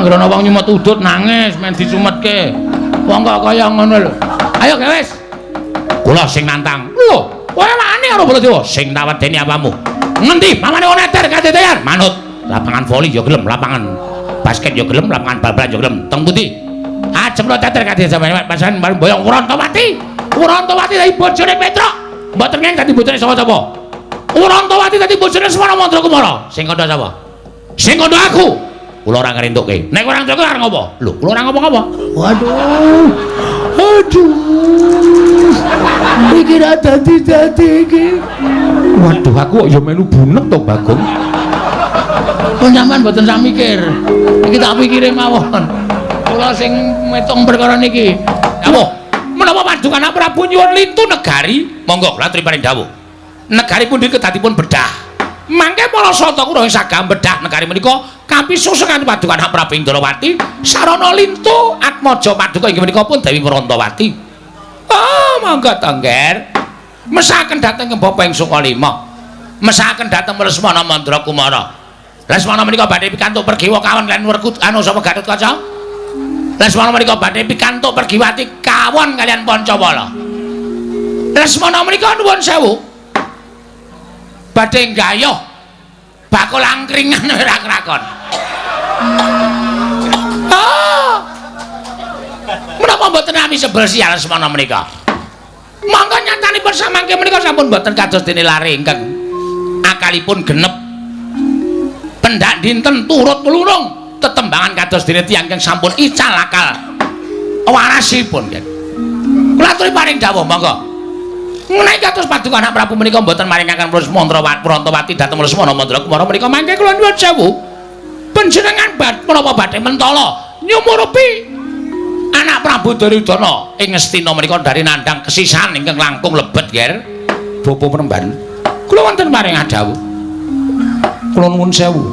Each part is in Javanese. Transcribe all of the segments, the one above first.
Anggere ana wong nyumet udut nangis men disumetke. Wong kok kaya ngono lho. Ayo gewes. Kula sing nantang. Lho, kowe wani karo Baladewa? Sing tak wedeni apamu? Ngendi pamane wong eter kadetean? Manut. Lapangan voli ya gelem, lapangan basket ya gelem, lapangan bal-balan ya gelem. Teng pundi? Ajem lo teter kadhe sampeyan pasan boyong Wrontowati. Wrontowati dadi bojone Petruk. Mboten ngeng dadi bojone sapa-sapa. Wrontowati dadi bojone Semana Mandra Kumara. Sing kandha sapa? Sing kandha aku. Kula ora ngrentukke. Nek ora ngrentukke arep ngopo? Lho, kula ora ngopo-ngopo. Waduh. Aduh. Iki ra dadi-dadi iki. Waduh, aku kok ya melu bunek to, Bagong. Kok sampean mboten sak mikir. Iki tak pikire mawon. Kula sing metung perkara niki. Dawuh, menapa paduka Prabu nyuwun lintu negari? Monggo kula aturi paring dawuh. Negari pundi kedadipun bedah. Mangke para sata kula sagah bedah negari menika kapisosengan paduka Prabu Indrawati sarana lintu atmaja paduka inggih menika pun Dewi Wrontowati. Oh, monggo to, Ngger. Mesaken dhateng Bapak ing Sukalima. Mesaken dhateng Lesmana Mandra Kumara. Lesmana menika badhe pikantuk pergiwa kawon kaliyan Werkut anu sapa Gatotkaca? Lesmana menika badhe pikantuk pergiwati kawon kaliyan Pancawala. Lesmana menika nuwun sewu. Badhe nggayuh bakul angkringan ora krakon. Ah. Menapa mboten nami sebel sial Lesmana menika? Monggo nyatanipun samangke menika sampun mboten kados dene lare ingkang akalipun genep. Pendak dinten turut mlurung tetembangan kados dene tiyang ingkang sampun ical akal warasipun. Kula aturi paring dawuh monggo. Menawi kados paduka anak Prabu menika mboten maringaken Mantra Wrontowati dhateng Lesmana Mandra Kumara menika mangke kula nyuwun sewu. Panjenengan menapa badhe mentala nyumurupi anak Prabu Duryudana ing Ngastina menika dari nandhang kesisan ingkang langkung lebet, Ger. Bapa Premban. Kula wonten paring dawuh. Kula nuwun sewu.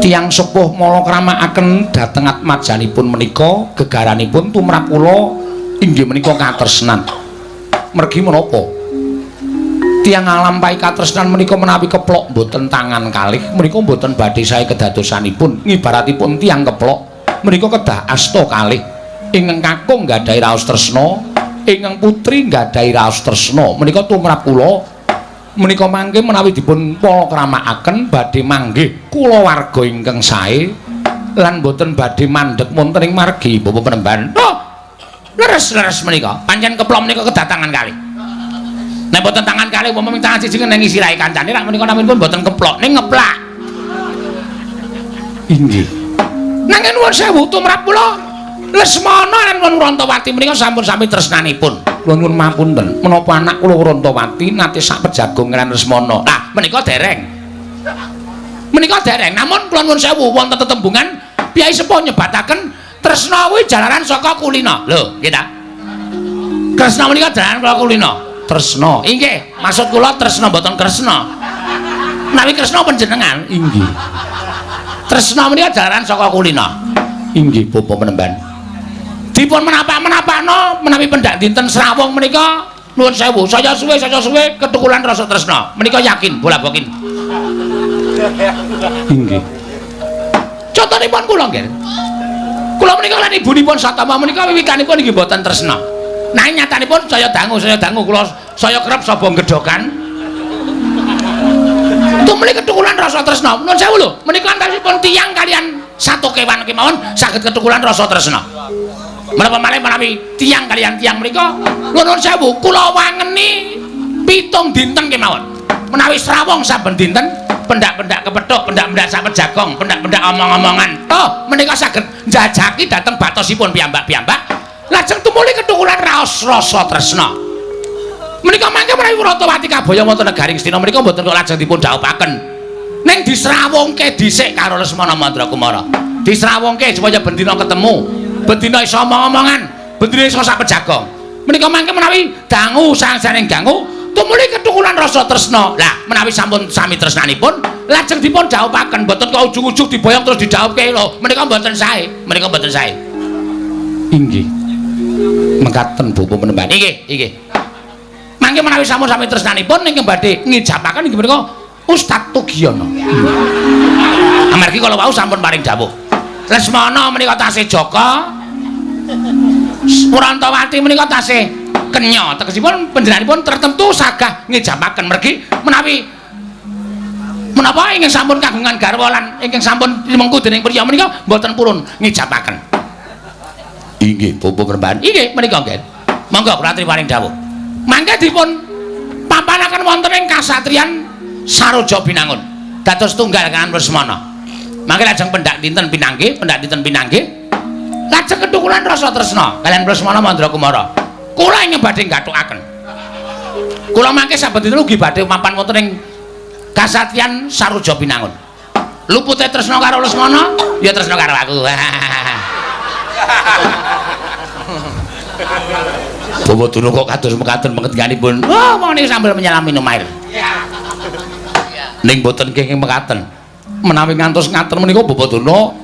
Tiyang sepuh mala kramakaken dhateng atmajanipun menika gegaranipun tumrap kula inggih menika katresnan. Mergi menapa? Tiyang nglampahi katresnan menika menawi keplok mboten tangan kalih menika mboten badhe sae kedadosanipun. Ngibaratipun tiyang keplok menika kedah asta kalih. Ingkang kakung nggadahi raos tresna, ingkang putri nggadahi raos tresna. Menika tumrap kula menika mangke menawi dipun palakramakaken badhe manggih kulawarga ingkang sae lan boten badhe mandheg wonten ing margi Bapak Penemban. Oh, leres-leres menika. Pancen keplok menika kedatangan kalih. Nek boten tangan kalih umpama ming tangan siji ngenengi sirahe kancane rak menika naminipun boten keplok ning ngeplak. Inggih. Nanging nuwun sewu tumrap kula Lesmana lan Wrontowati menika sampun sami tresnanipun. Kula nyuwun mapunten, menapa anak kula Wrontowati nate sak pejagong kaliyan Lesmana? Lah, menika dereng. Menika dereng, namun kula nyuwun sewu wonten tetembungan piyai sepuh nyebataken tresna kuwi jalaran saka kulina. Lho, nggih ta? Kresna menika jalaran saka kulina. Tresna. Inggih, maksud kula tresna mboten Kresna. Menawi Kresna panjenengan, inggih. Tresna menika jalaran saka kulina. Inggih, Bapak Penemban. Dipun menapak-menapakno menawi pendak dinten srawung menika nuwun sewu, saya suwe ketukulan rasa tresna. Menika yakin bola bokin. Inggih. Contonipun kula nggih. Kula menika lan ibunipun Satama menika wiwitanipun inggih mboten tresna. Nanging nyatanipun saya dangu kula saya kerep saba gedhokan. Tumuli ketukulan rasa tresna. Nuwun sewu lho, menika antawisipun tiyang kaliyan satu kewan kemawon saged ketukulan rasa tresna. Menapa malih menawi tiyang kaliyan tiyang menika nuwun sewu kula wangeni 7 dinten kemawon. Menawi srawung saben dinten pendak-pendak kepethuk, pendak-pendak sak pejagong, pendak-pendak omong-omongan. Oh, menika saged njajaki dhateng batosipun piyambak-piyambak. Lajeng tumuli ketukulan raos rasa tresna. Menika mangke menawi Wrontowati kabaya wonten negari Ngastina menika mboten kok lajeng dipun dhawuhaken. Ning disrawungke dhisik karo Lesmana Mandra Kumara. Disrawungke supaya bendina ketemu, bendina iso omong-omongan, bendina iso sak pejagong. Menika mangke menawi dangu sang-saning dangu tumuli ketukulan rasa tresna. Lah, menawi sampun sami tresnanipun, lajeng dipun dhawuhaken, mboten kok ujug-ujug diboyong terus didhawuhke lho. Menika mboten sae, menika mboten sae. Inggih. Mekaten Bapak Penemban. Inggih, inggih. Mangke menawi sampun sami tresnanipun ingkang badhe ngijabaken inggih menika Ustaz Tugiono. Amargi kala wau sampun paring dawuh. Lesmana menika tasih jaka. Wrantawati menika tasih kenya. Tegesipun panjenenganipun tertentu sagah ngejabaken mergi menawi menapa ingkang sampun kagungan garwa lan ingkang sampun limengku dening priya menika mboten purun ngejabaken. Inggih, Bapak Penemban. Inggih, menika nggih. Monggo kula aturi paring dawuh. Mangke dipun papanaken wonten ing kasatriyan Saroja Binangun. Dados tunggal kaliyan Lesmana. Mangke lajeng pendak dinten pinanggih, pendak dinten pinanggih. Lajeng kethukulan rasa tresna kaliyan Lesmana Mandra Kumara. Kula ingkang badhe gathukaken. Kula mangke saben dinten ugi badhe mapan wonten ing kasatriyan Saroja Binangun. Lupute tresna karo Lesmana, ya tresna karo aku. Bawa durung kok kados mekaten pengertianipun. Wah, wong niku sambil menyelam minum air. Ning boten kenging mekaten. Menawi ngantos ngaten menika Bapak Durna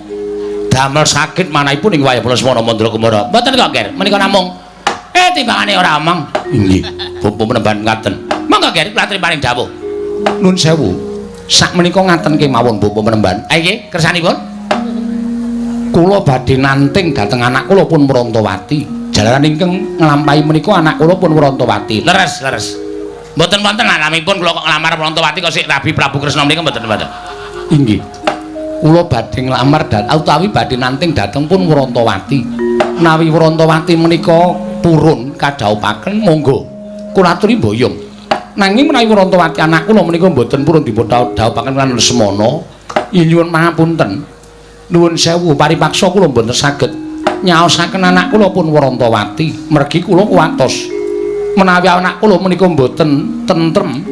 damel sakit manahipun ing wayah Lesmana Mandra Kumara. Mboten kok, Ger. Menika namung timbangane ora omong. Inggih, Bapak Penemban ngaten. Monggo, Ger, kula aturi paring dawuh. Nun sewu. Sak menika ngaten kemawon Bapak Penemban. Ha nggih, kersanipun. Kula badhe nanting dhateng anak kula pun Wrantawati. Jalaran ingkang nglampahi menika anak kula pun Wrantawati. Leres, leres. Mboten wonten alamipun kula kok nglamar Wrantawati kok sik Rabi Prabu Kresna menika mboten wonten. Inggih. Kula badhe nglamar utawi badhe nanting dhateng pun Wrantawati. Menawi Wrantawati menika purun kadhawuhaken monggo. Kula aturi mboyong. Nanging menawi Wrantawati anak kula menika mboten purun dipun dhawuhaken lan Lesmana, nyuwun pangapunten. Nuwun sewu paripaksa kula mboten saged nyaosaken anak kula pun Wrantawati mergi kula kuwatos menawi anak kula menika mboten tentrem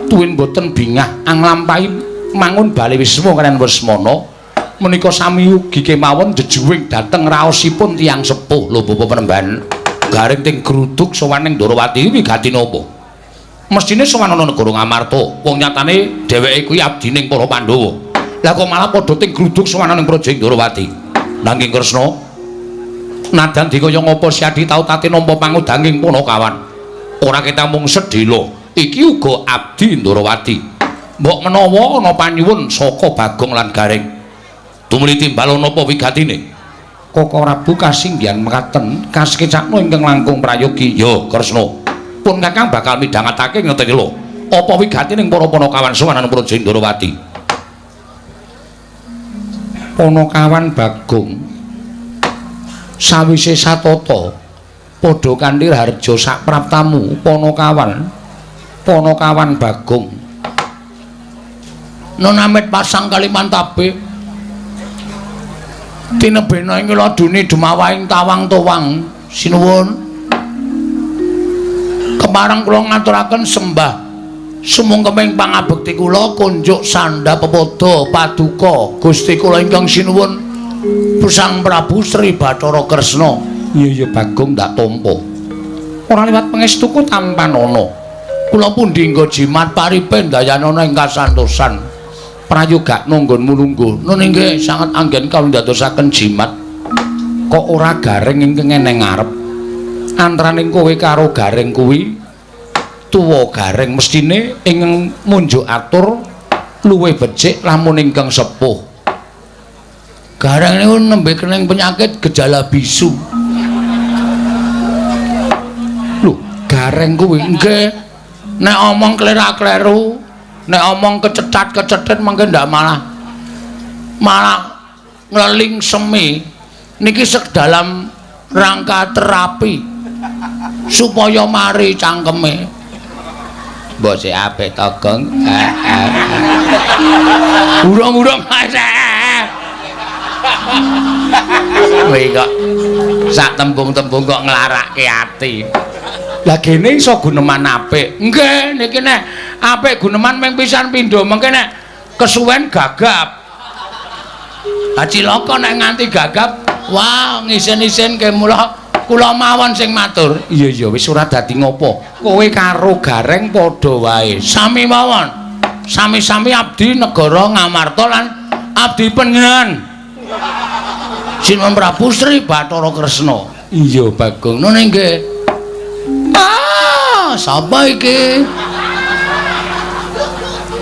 tuwin mboten bingah anglampahi mangun bale wisma kaliyan Lesmana menika sami ugi kemawon jejuwing dhateng raosipun tiyang sepuh. Lho Bapak Penemban, garing ting gruduk sowan ning Ndorowati wigati napa? Mestine sowan ana negara Ngamarta, wong nyatane dheweke kuwi abdining para Pandhawa. Lah kok malah padha ting gruduk sowan ning Praja Ndorowati. Nanging Kresna, nadan dikaya ngapa Siadi tau tate nampa pangudanging Panakawan. Ora ketang mung sedhela, iki uga abdi Ndorowati. Mbok menawa ana panyuwun saka Bagong lan Gareng. Tumuli timbal napa wigatine? Koko Prabu kasinggihan mekaten kasekecakno ingkang langkung prayogi. Ya, Kresna. Pun Kakang bakal midhangetake ngeten lho. Apa wigatine para Panakawan sowan nang Praja Ndorowati? Panakawan Bagong sawise satata padha kanthi harja sak praptamu Panakawan Panakawan Bagong nonamit pasang Kalimantabe tinebena ing ladune dumawahing tawang towang. Sinuwun kepareng kula ngaturaken sembah sumungkeming pangabekti kula kunjuk sandha pepada paduka Gusti kula ingkang sinuwun Sang Prabu Sri Bathara Kresna. Iya iya Bagong ndak tampa. Ora liwat pangestuku tampanana. Kula pundi nggo jimat paripe ndayanana ing kasantosan. Prayogakna nggonmu lungguh. Nun inggih sanget anggen kawula ndadosaken jimat. Kok ora gareng ingkang eneng ngarep. Antaraning kowe karo gareng kuwi tuwa gareng mestine ingkang munjuk atur luwih becik lamun ingkang sepuh. Gareng niku nembe kening penyakit gejala bisu. Lho, gareng kuwi nggih nek omong klera-kleru, nek omong kecetat-kecetit mangke ndak malah malah ngleling semi. Niki sek dalam rangka terapi supaya mari cangkeme. Mbok sik apik to, Gong. Urung-urung kowe kok sak tembung-tembung kok nglarake ati. Lah gene iso guneman apik. Nggih, niki nek apik guneman ming pisan pindho, mengke nek kesuwen gagap. Lah cilaka nek nganti gagap, wah ngisin-isinke mula kula mawon sing matur. Iya iya wis ora dadi ngopo. Kowe karo gareng padha wae. Sami mawon. Sami-sami abdi negara Ngamarta lan abdi panjenengan. Sinuwun Prabu Sri Bathara Kresna. Iya Bagong. Nun nggih. Ah, sapa iki?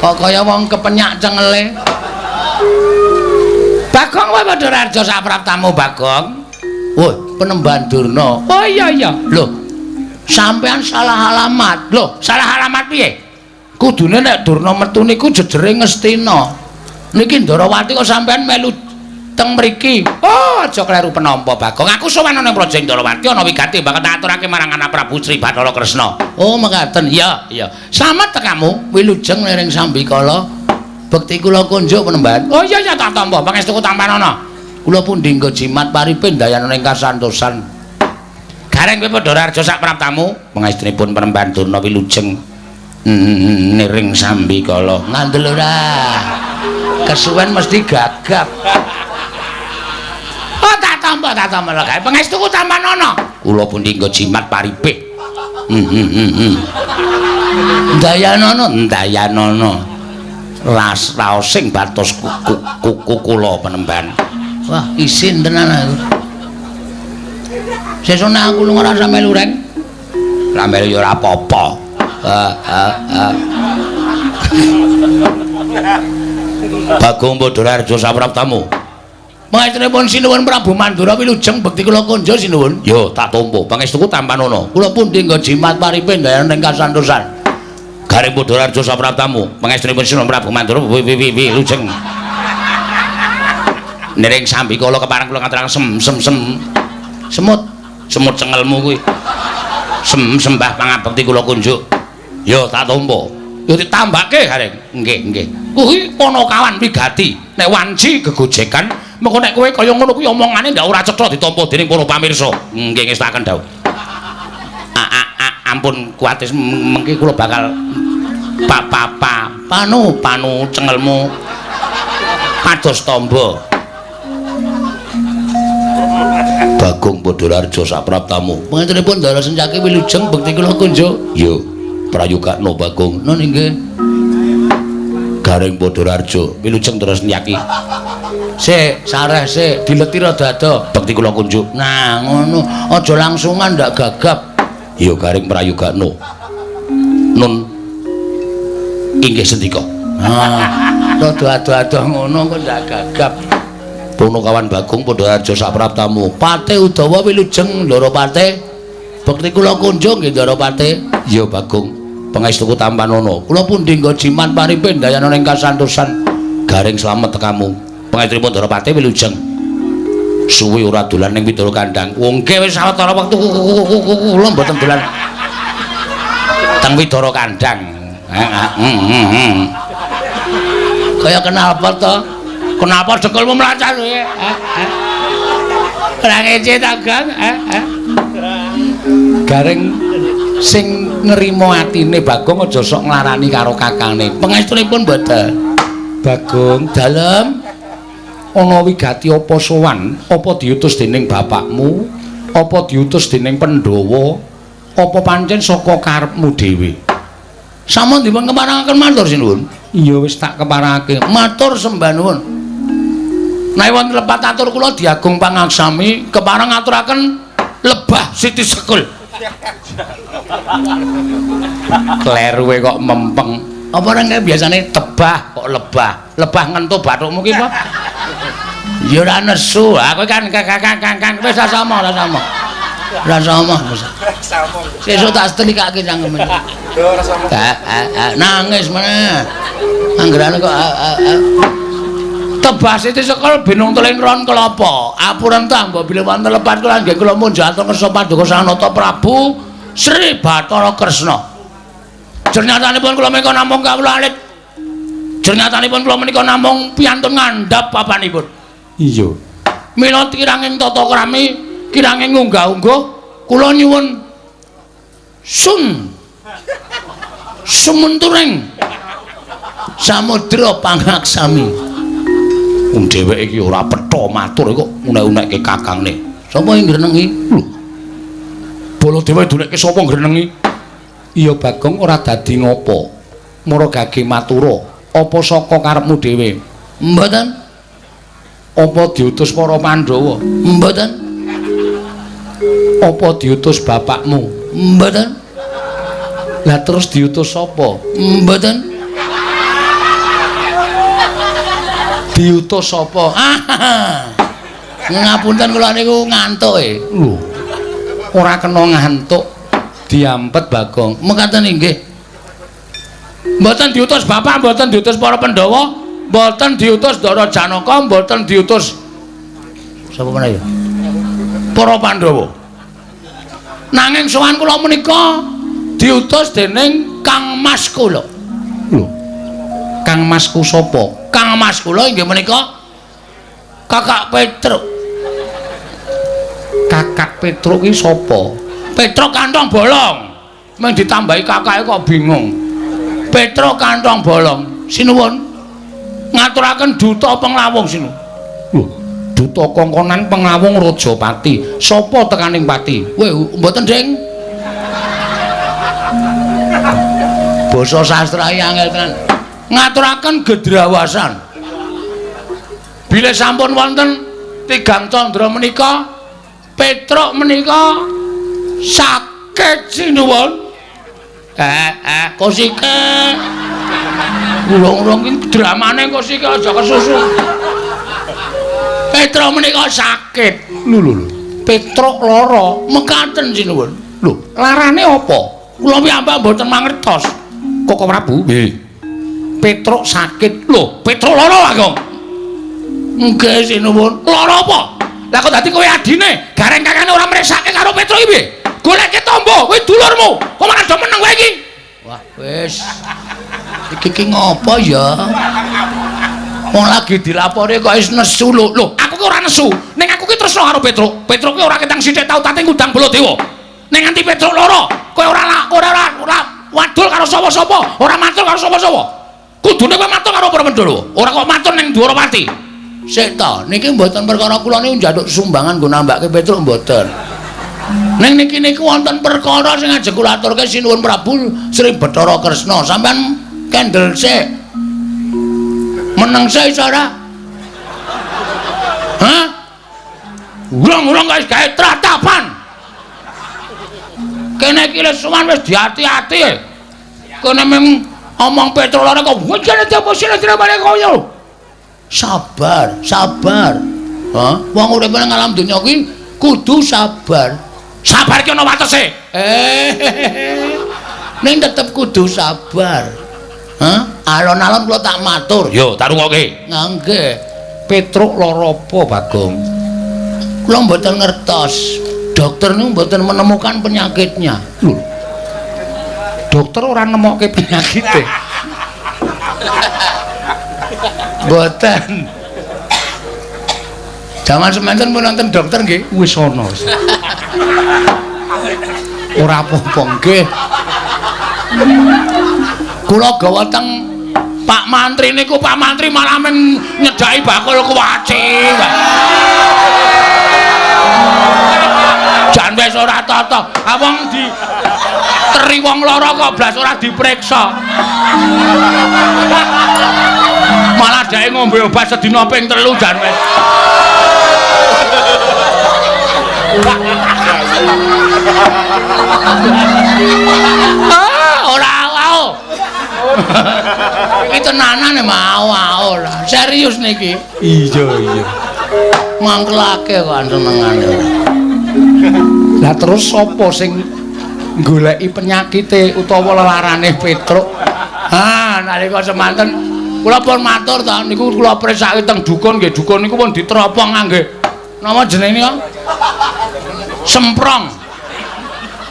Kok kaya wong kepenyak cengele. Bagong kowe padha raja sapraptamu Bagong. Woi, Penemban Durna. Oh iya iya. Lho, sampean salah alamat. Lho, salah alamat piye? Kudune nek Durna metu niku jejere Ngastina. Niki Ndarawati kok sampean melu teng mriki. Oh, aja kleru penampa Bagong. Aku sowan ana Praja Ndarawati ana wigati bakal tak aturake marang anak Prabu Sri Bathara Kresna. Oh, mekaten. Iya, iya. Slamet tekamu wilujeng liring sambikala. Bekti kula kunjuk Penemban. Oh iya iya tak tampa pangestuku tampanana. Kula pundi nggo jimat paripe ndayana ing kasantosan. Gareng kowe padha raja sak praptamu, pangestunipun Penemban Durna wilujeng niring sambikala. Ngandel ora. Kesuwen mesti gagap. Oh tak tampa lho gawe pangestuku tampanana. Kula pundi nggo jimat paripe. Ndayanana, ndayanana. Las raosing batos kuku kula Penemban. Wah, isin tenan aku. Sesuk nek aku lunga ora melu reng. Ora melu ya ora apa-apa. Bagong Badararja sapraptamu. Pangestunipun sinuwun Prabu Mandura wilujeng bekti kula kunjuk sinuwun. Yo tak tampa. Pangestuku tampanana. Kula pundi nggo jimat paripe ndayana ing kasantosan. Garing Badararja sapraptamu, pangestunipun sinuwun Prabu Mandura wilujeng. Niring sambikala kepareng kula ngaturaken sem sem sem. Semut, semut cengelmu kuwi. Sem sembah pangabekti kula kunjuk. Yo tak tampa. Yo ditambake Gareng. Nggih, nggih. Kuwi Panakawan wigati. Nek wanci gegojekan, mengko nek kowe kaya ngono kuwi omongane ndak ora cetha ditampa dening para pamirsa. Nggih ngestaken dawuh. Ampun kuwatir mengki kula bakal pa pa pa panu panu cengelmu pados tamba. Bagong Badararja sapraptamu. Panjenenganipun Ndara Sencaki wilujeng bekti kula kunjuk. Yo prayogakno Bagong. Nun inggih. Gareng Badararja wilujeng Ndara Sencaki. Sik, sareh sik, dileti rada ado. Bekti kula kunjuk. Nah, ngono. Aja langsungan ndak gagap. Ya garing prayogakno. Nun inggih sendika. Ah, rada ado-ado ngono kok ndak gagap. Punakawan Bagong Badararja sapraptamu. Pate Udawa wilujeng Ndara Pate. Bekti kula kunjung nggih Ndara Pate. Ya Bagong, pangestuku tampanana. Kula pundi nggo jimat paripe ndayana ing kasantosan. Garing slamet tekamu. Pangestunipun Ndara Pate wilujeng. Suwi ora dolan ning Widara Kandang. Wong nggih wis sawetara wektu kula mboten dolan teng Widara Kandang. Kaya kenapa to? Kenapa dekelmu mlacat kowe? Ora ngece ta, Gang? Gareng sing nrimo atine Bagong aja sok nglarani karo kakangne. Pangestunipun mboten. Bagong dalem ana wigati apa sowan, apa diutus dening bapakmu, apa diutus dening Pandhawa, apa pancen saka karepmu dhewe? Sampun dipun keparengaken matur sinuwun. Iya wis tak keparengake. Matur sembah nuwun. Nek wonten lepat atur kula diagung pangaksami kepareng ngaturaken lebah Siti Sekul. Kleruwe kok mempeng. Apa ora kaya biasane tebah kok lebah. Lebah ngentu bathukmu ki apa? Ya ora nesu. Aku kan kan wis ora sama, ora sama. Ora sama. Sesuk tak setelikake cangkeme. Ora sama. Nangis meneh. Anggerane kok tebah Siti Sekul binung teling ron kelapa. Apuran ta mbok bilih wonten lepat kula nggih kula munjuk atur kersa paduka Sang Nata Prabu Sri Bathara Kresna. Jernyatanipun kula menika namung kawula alit. Jernyatanipun kula menika namung piyantun ngandhap papanipun. Iya. Mila kiranging tata krami, kiranging unggah-ungguh kula nyuwun sun sumunturing samudra pangaksami. Wong dheweke iki ora petha matur kok unek-unekke kakangne. Sapa sing ngrenengi? Lho. Baladewa dunekke sapa ngrenengi? Iya Bagong ora dadi ngopo. Mara gage matura, apa saka karepmu dhewe? Mboten. Apa diutus para Pandhawa? Mboten. Apa diutus bapakmu? Mboten. Lah terus diutus sapa? Mboten. Diutus sapa? Ah. Ngapunten kula niku ngantuk e. Lho. Ora kena ngantuk. Diampet Bagong. Mekaten inggih. Mboten diutus bapak, mboten diutus para Pandhawa, mboten diutus Ndara Janaka, mboten diutus sapa meneh ya? Para Pandhawa. Nanging sowan kula menika diutus dening Kang Mas kula. Lho. Kang Masku sapa? Kang Mas kula inggih menika Kakak Petruk. Kakak Petruk ki sapa? Petruk kantong bolong. Mung ditambahi kakake kok bingung. Petruk kantong bolong. Sinuwun. Ngaturaken duta penglawung sinuwun. Lho, duta kongkonan penglawung Rajapati. Sapa tekaning pati? Weh, mboten, Ding. Basa sastra iki angel tenan. Ngaturaken gedrawasan. Bilih sampun wonten tigang candra menika, Petruk menika sakit sinuwun. Kosike. Urung-urung iki dramane kosike aja kesusu. Petruk menika sakit. Lho lho lho. Petruk lara, mekaten sinuwun. Lho, larane apa? Kula piyambak mboten mangertos. Koko Prabu? Nggih. Petruk sakit. Lho, Petruk lara, Bagong. Nggih sinuwun. Lara apa? Lah kok dadi kowe adine, gareng kakane ora mresake karo Petruk iki piye? Goleke tombo, kowe dulurmu. Kok malah do meneng kowe iki? Wah, wis. Iki ki ngopo ya? Wong lagi dilapori kok wis nesu lho. Lho, aku ki ora nesu. Ning aku ki tresno karo Petruk. Petruk ki ora ketang sithik tau tate ngundang Baladewa. Ning nganti Petruk lara, kowe ora ora wadul karo sapa-sapa, ora matur karo sapa-sapa. Kudune kowe matur karo para Pandhawa. Ora kok matur ning Dwarawati. Sik ta, niki mboten perkara kula niku njaluk sumbangan nggo nambake Petruk mboten. Ning niki niku wonten perkara sing ajeng kula aturke sinuwun Prabu Sri Bathara Kresna. Sampeyan kendel sik. Meneng sik iso ora? Hah? Urung-urung kok wis gawe tratapan. Kene iki wis sowan wis diati-ati. Kene mung omong Petruk lara kok wujane apa sing balik kaya. Sabar, sabar. Hah? Wong urip nang alam donya kuwi kudu sabar. Sabar ki ana watese. Ning tetep kudu sabar. Hah? Alon-alon kula tak matur. Yo, tak rungokke. Nggih. Petruk lara apa, Bagong? Kula mboten ngertos. Dokter niku mboten menemukan penyakitnya. Lho. Dokter ora nemokke penyakite. Mboten. Jaman semanten pun nonton dokter nggih, wis ana. Ora apa-apa nggih. Kula gawa teng Pak Mantri niku, Pak Mantri malah men nyedhaki bakul kuwaci. Jan wis ora tata. Ha wong di teri wong lara kok blas ora dipriksa. Malah dheke ngombe obat sedina ping 3 jan wis. Ah, ora au. Iki tenanan mau au lah. Serius niki. Iya, iya. Mangkelake kok senengane. Lah terus sapa sing goleki penyakite utawa lelarane Petruk? Ha, nalika semanten kula pun matur ta niku kula presake teng dukun nggih, dukun niku pun diteropong ngangge napa jenenge niku? Semprong.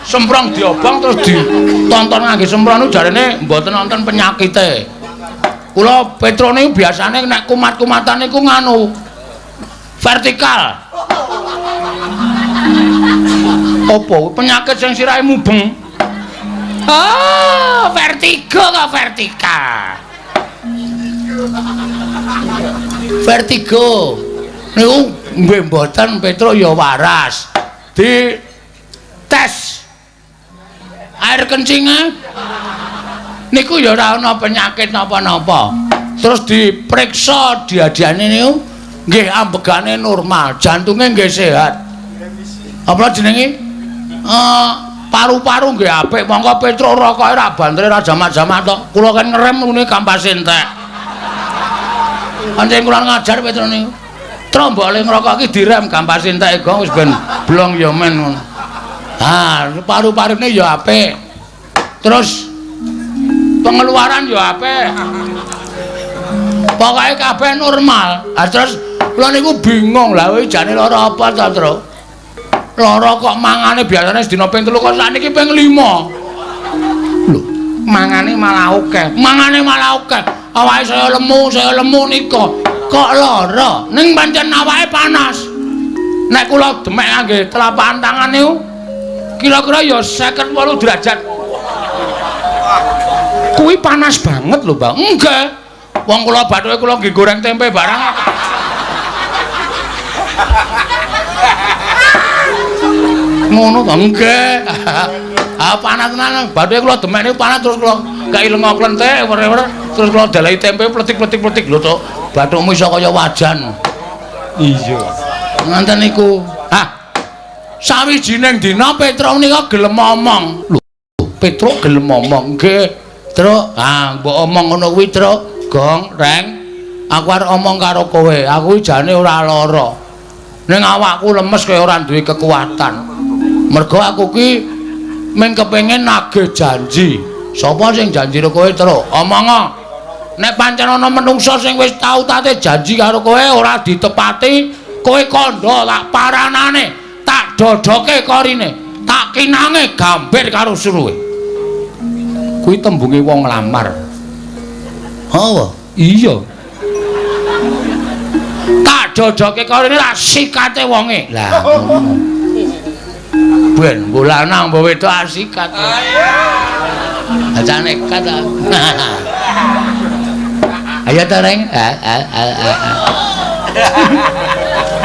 Semprong diobong terus ditonton ngangge semprong niku jarene mboten wonten penyakite. Kula Petruk niku biasane nek kumat-kumatan niku nganu vertikal. Apa penyakit sing sirahe mubeng? Ah, vertigo kok vertikal. Vertigo. Niku nggih mboten Petruk ya waras. Di tes air kencingnya niku ya ora ana penyakit napa-napa. Terus diperiksa diadiane niku nggih ambegane normal, jantunge nggih sehat. Apa jenenge? Paru-paru nggih apik, mongko Petruk rokoke ra bantere ra jamak-jamak tok. Kula kan ngerem ngene kampase entek. Pancen kula ngajar Petro niku. Tro mbok le ngrokok iki direm gampas entek gong wis ben blong ya men ngono. Ah, paru-parune ya apik. Terus pengeluaran ya apik. Pokoke kabeh normal. Ah terus kula niku bingung lah kowe jane lara apa ta, Tro? Lara kok mangane biasane sedina ping 3 kok sakniki ping 5. Lho, mangane malah akeh. Mangane malah akeh. Awake saya lemu nika. Kok lara? Ning pancen awake panas. Nek kula demek ngangge telapak tangan niku kira-kira ya 58 derajat. Kuwi panas banget lho, Bang. Nggih. Wong kula bathuke kula nggih goreng tempe barang. Ngono to? Nggih. Ah panas tenan. Bathuke kula demek niku panas terus kula kei lenga klenthek wer-wer terus kula dalahi tempe pletik-pletik-pletik lho, Tok. Bathukmu iso kaya wajan. Iya. Ngoten niku. Ah. Sawijining dina Petruk menika gelem omong. Lho, Petruk gelem omong. Nggih, Truk. Ah, mbok omong ngono kuwi, Truk. Gong, Reng. Aku arep omong karo kowe. Aku jane ora lara. Ning awakku lemes kaya ora duwe kekuatan. Mergo aku ki mung kepengin nagih janji. Sapa sing janji karo kowe, Truk? Omongo. Nek pancen ana menungsa sing wis tau tate janji karo kowe ora ditepati, kowe kandha tak paranane, tak dodoke korine, tak kinange gambir karo suruhe. Kuwi tembunge wong lamar. Oh, iya. Tak dodoke korine tak sikate wonge. Lah ngono. Ben mbok lanang mbok wedok sikat. Aja nekat ta. Ayo ta, Reng.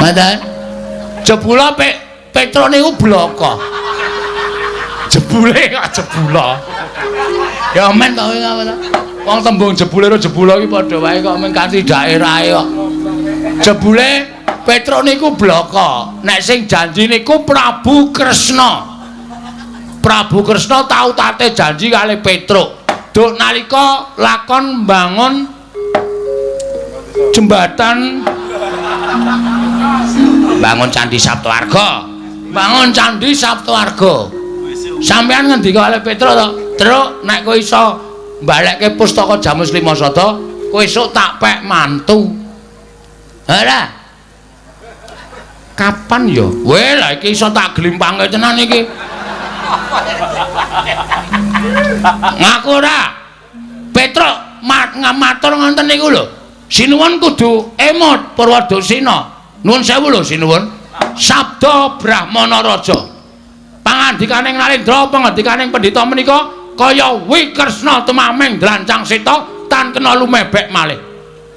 Mantan. Jebula Petro niku bloko. Jebule kok jebula. Ya men to kowe ta. Wong tembung jebule karo jebula iki padha wae kok men kanthi daerahe kok. Jebule Petro niku bloko. Nek sing janji niku Prabu Kresna. Prabu Kresna tau tate janji kali Petruk. Duk nalika lakon mbangun jembatan, bangun Candi Saptawarga. Bangun Candi Saptawarga. Sampeyan ngendika kali Petruk to, "Truk, nek kowe iso mbalekke pustaka Jamus Lima Sada, kowe esuk tak pek mantu." Ora. Kapan ya? Weh, lah iki iso tak glimpange tenan iki. Ngaku ora? Petruk matur ngoten niku lho. Sinuwun kudu emot Purwadusina. Nuwun sewu lho sinuwun. Sabda Brahmana Raja. Pangandikaning Narendra, pangandikaning pendhita menika kaya Wikresna tumaming drancang seta tan kena lumebek malih.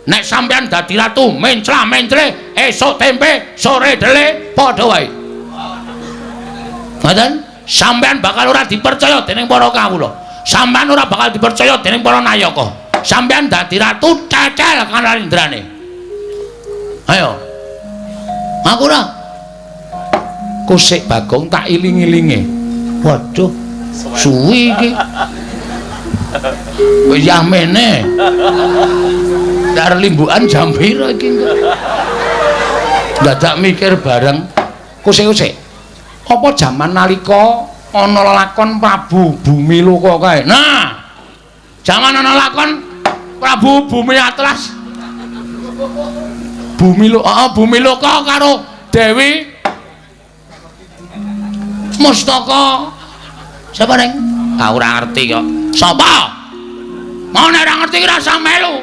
Nek sampeyan dadi ratu mencla-mencle esuk tempe sore dele padha wae. Ngoten? Sampeyan bakal ora dipercaya dening para kawula. Sampeyan ora bakal dipercaya dening para nayaka. Sampeyan dadi ratu cecel kanarendrane. Ayo. Aku ora. Kusik Bagong tak iling-ilinge. Waduh, suwi iki. Wis yamene. Dar limbukan jam pira iki engko? Dadak mikir bareng. Kusik-kusik. Apa jaman nalika ana lakon Prabu Bumiloka kae? Nah, jaman ana lakon Prabu Bumi Atlas. Bumiloka, Bumiloka karo Dewi Mustaka. Sapa, Reng? Ah ora ngerti kok. Sapa? Mau nek ora ngerti ki rasa melu.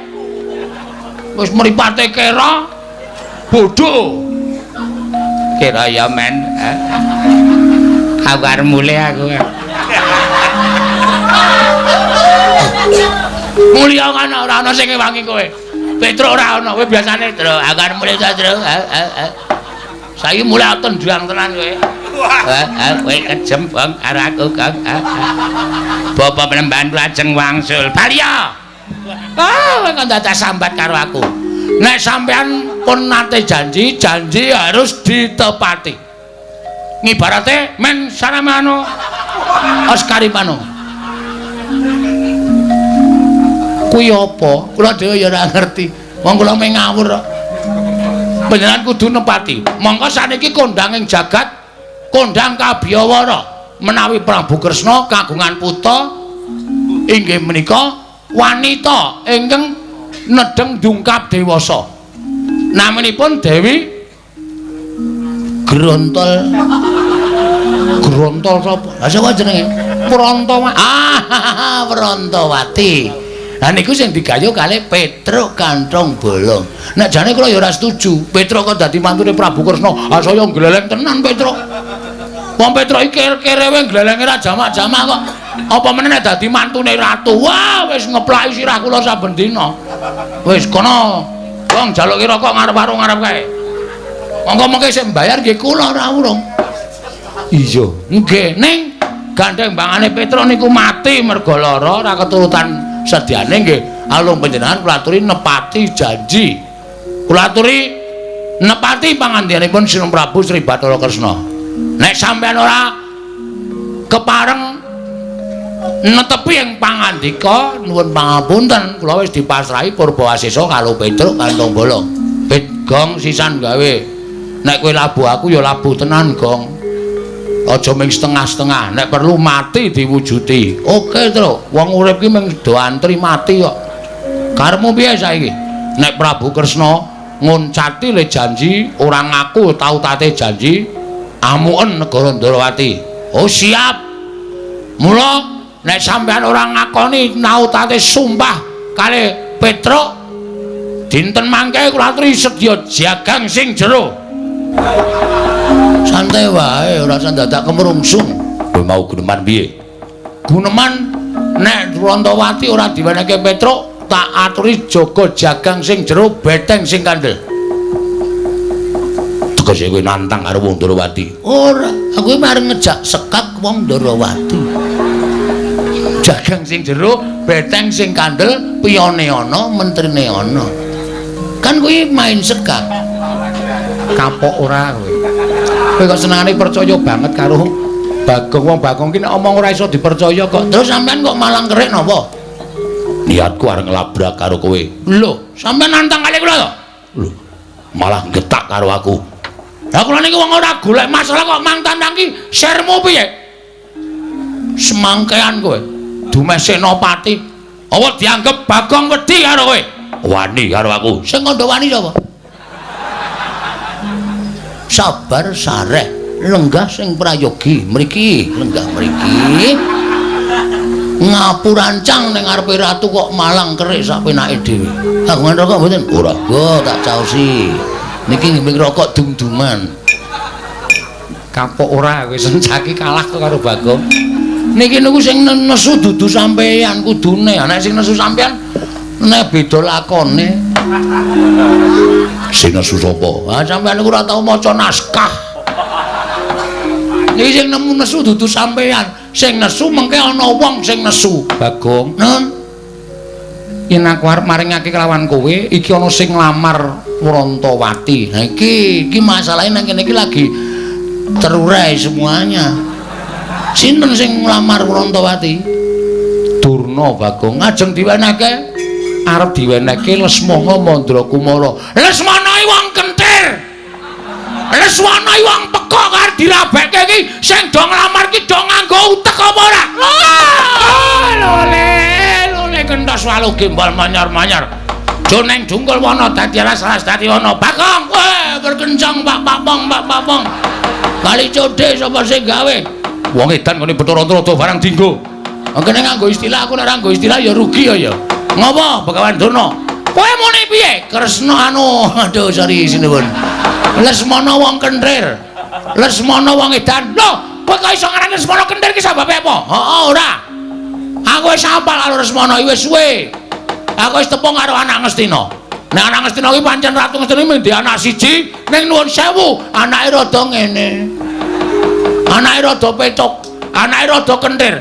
Wis mripate kera bodho. Kira ya men. Aku arep mulih aku. Mulya kan ora ana sing ngewangi kowe. Petruk ora ana, kowe biasane, Tru, aku arep mulih ta, Tru. Saiki mulih tendang tenan kowe. Kowe kejem, Bang, karo aku, Kang. Bapak Penemban lajeng wangsul. Baliya. Ah, kowe kok dadak sambat karo aku. Nek sampean pun nate janji, janji harus ditepati. Ngibarate men saramano Oscarimano. Kuwi apa? Kula dhewe ya ora ngerti. Wong kula mung ngawur kok. Panjenengan kudu nepati. Mongko saniki kondhang ing jagat, kondhang kabiyawara menawi Prabu Kresna kagungan putra inggih menika wanita ingkang nedheng dungkap dewasa. Naminipun Dewi Grontol. Grontol sapa? Lah sapa jenenge? Prantawati. Ah, Prantawati. Lah niku sing digayuh kalih Petruk Kanthong Bolong. Nek jane kula ya ora setuju. Petruk kok dadi mantune Prabu Kresna. Ah saya gleleng tenan Petruk. Wong Petruk iki kerewe glelenge ra jamak-jamak kok. Apa meneh nek dadi mantune ratu. Wah, wis ngeplaki sirah kula saben dina. Wis kono. Wong jaluki rokok ngarep warung ngarep kae. Monggo mengke sing mbayar nggih kula ora urung. Iya, nggih. Ning gandeng bangane Petruk niku mati mergo lara ora keturutan sediane nggih. Alung panjenengan kula aturi nepati janji. Kula aturi nepati pangandikanipun Sinun Prabu Sri Bathara Kresna. Nek sampeyan ora kepareng netepi ing pangandika, nuwun pangapunten, kula wis dipasrahi Purbawasesa karo Petruk Kanthong Bolong. Pit gong sisan gawe. Nek kowe labuh aku ya labuh tenan, Gong. Aja ming setengah-setengah, nek perlu mati diwujuti. Oke, Truk. Wong urip ki mung do antri mati kok. Karepmu piye saiki? Nek Prabu Kresna nguncati le janji, ora ngaku tau tate janji, amuken negara Ndrawati. Oh, siap. Mula nek sampeyan ora ngakoni nautate sumpah kalih Petruk, dinten mangke kula aturi sedya jagang sing jero. Santai wae, ora usah dadak kemrungsung. Kowe mau guneman piye? Guneman nek Prantawati ora diwenehke Petruk, tak aturi jaga jagang sing jero, beteng sing kandel. Tegese kowe nantang karo wong Ndrawati? Ora, aku iki arep ngejak sekak wong Ndrawati. Jagang sing jero, beteng sing kandel, piyone ana, mentrine ana. Kan kuwi main sekak. Kapok ora kowe? Kowe kok senengane percaya banget karo Bagong. Wong Bagong ki nek omong ora iso dipercaya kok. Terus sampean kok malang kerik napa? Niatku arep nglabrak karo kowe. Lho, sampean nantang kali kula to? Lho, malah getak karo aku. Lah kula niki wong ora golek masalah kok mang tantang ki sermu piye? Semangkean kowe. Dumeh Senopati. Apa dianggep Bagong wedi karo kowe? Wani karo aku. Sing kandha wani sapa? Sabar sareh, lenggah sing prayogi mriki, lenggah mriki. Ngapurancang ning ngarepe ratu kok malang kerik sak penake dhewe. Kagungan rokok mboten? Ora. Go tak caosi. Niki nggih rokok dum-duman. Kapok ora kowe sencaki kalah kok karo Bagong. Niki niku sing nesu dudu sampeyan kudune. Nek sing nesu sampeyan nek beda lakone. Sing nesu sapa? Ah sampeyan niku ora tau maca naskah. Niki sing nemu nesu dudu sampeyan. Sing nesu mengke ana wong sing nesu. Bagong, Nun. Yen aku arep maringake kelawan kowe, iki ana sing nglamar Prantawati. Nah iki, iki masalahe nang kene iki lagi terurai semuanya. Sinten sing nglamar Prantawati? Durna, Bagong. Ngajeng diwenehke? Arep diwenehke Lesmana Mandrakumara. Lesmana iki wong kentir. Lesmana iki wong pekok arep dirabekke iki sing do nglamar ki do nganggo utek apa ora? Ah, lole, lole kentos walu gembol manyar-manyar. Joneng jungkul wana dadi alas-alas dadi wana. Bagong, weh berkencang Pak Papong, Pak Papong. Kali codhe sapa sing gawe? Wong edan ngene Bathara Antarada barang dinggo. Kene nganggo istilah, aku nek ora nganggo istilah ya rugi ya ya. Ngopo Begawan Durna? Kowe muni piye? Kresna anu, aduh sorry sinuwun. Lesmana wong kenthir. Lesmana wong edan. Lho, kowe kok iso ngarani Lesmana kenthir ki sababe apa? Heeh, ora. Aku wis hafal karo Lesmana iki wis suwe. Aku wis tepung karo anak Ngastina. Nek anak Ngastina iki pancen Ratu Ngastina mung anak siji, ning nuwun sewu, anake rada ngene. Anake rada pecuk, anake rada kenthir.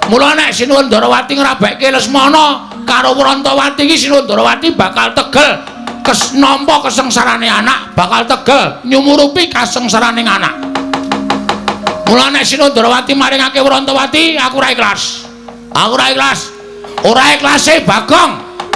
Mula nek Sinuwun Ndarawati ngrabekke Lesmana karo Prantawati iki, Sinuwun Ndarawati bakal tegel kes nampa kesengsarane anak, bakal tegel nyumurupi kasengsarane anak. Mula nek Sinuwun Ndarawati maringake Prantawati, aku ora ikhlas. Aku ora ikhlas. Ora ikhlase Bagong.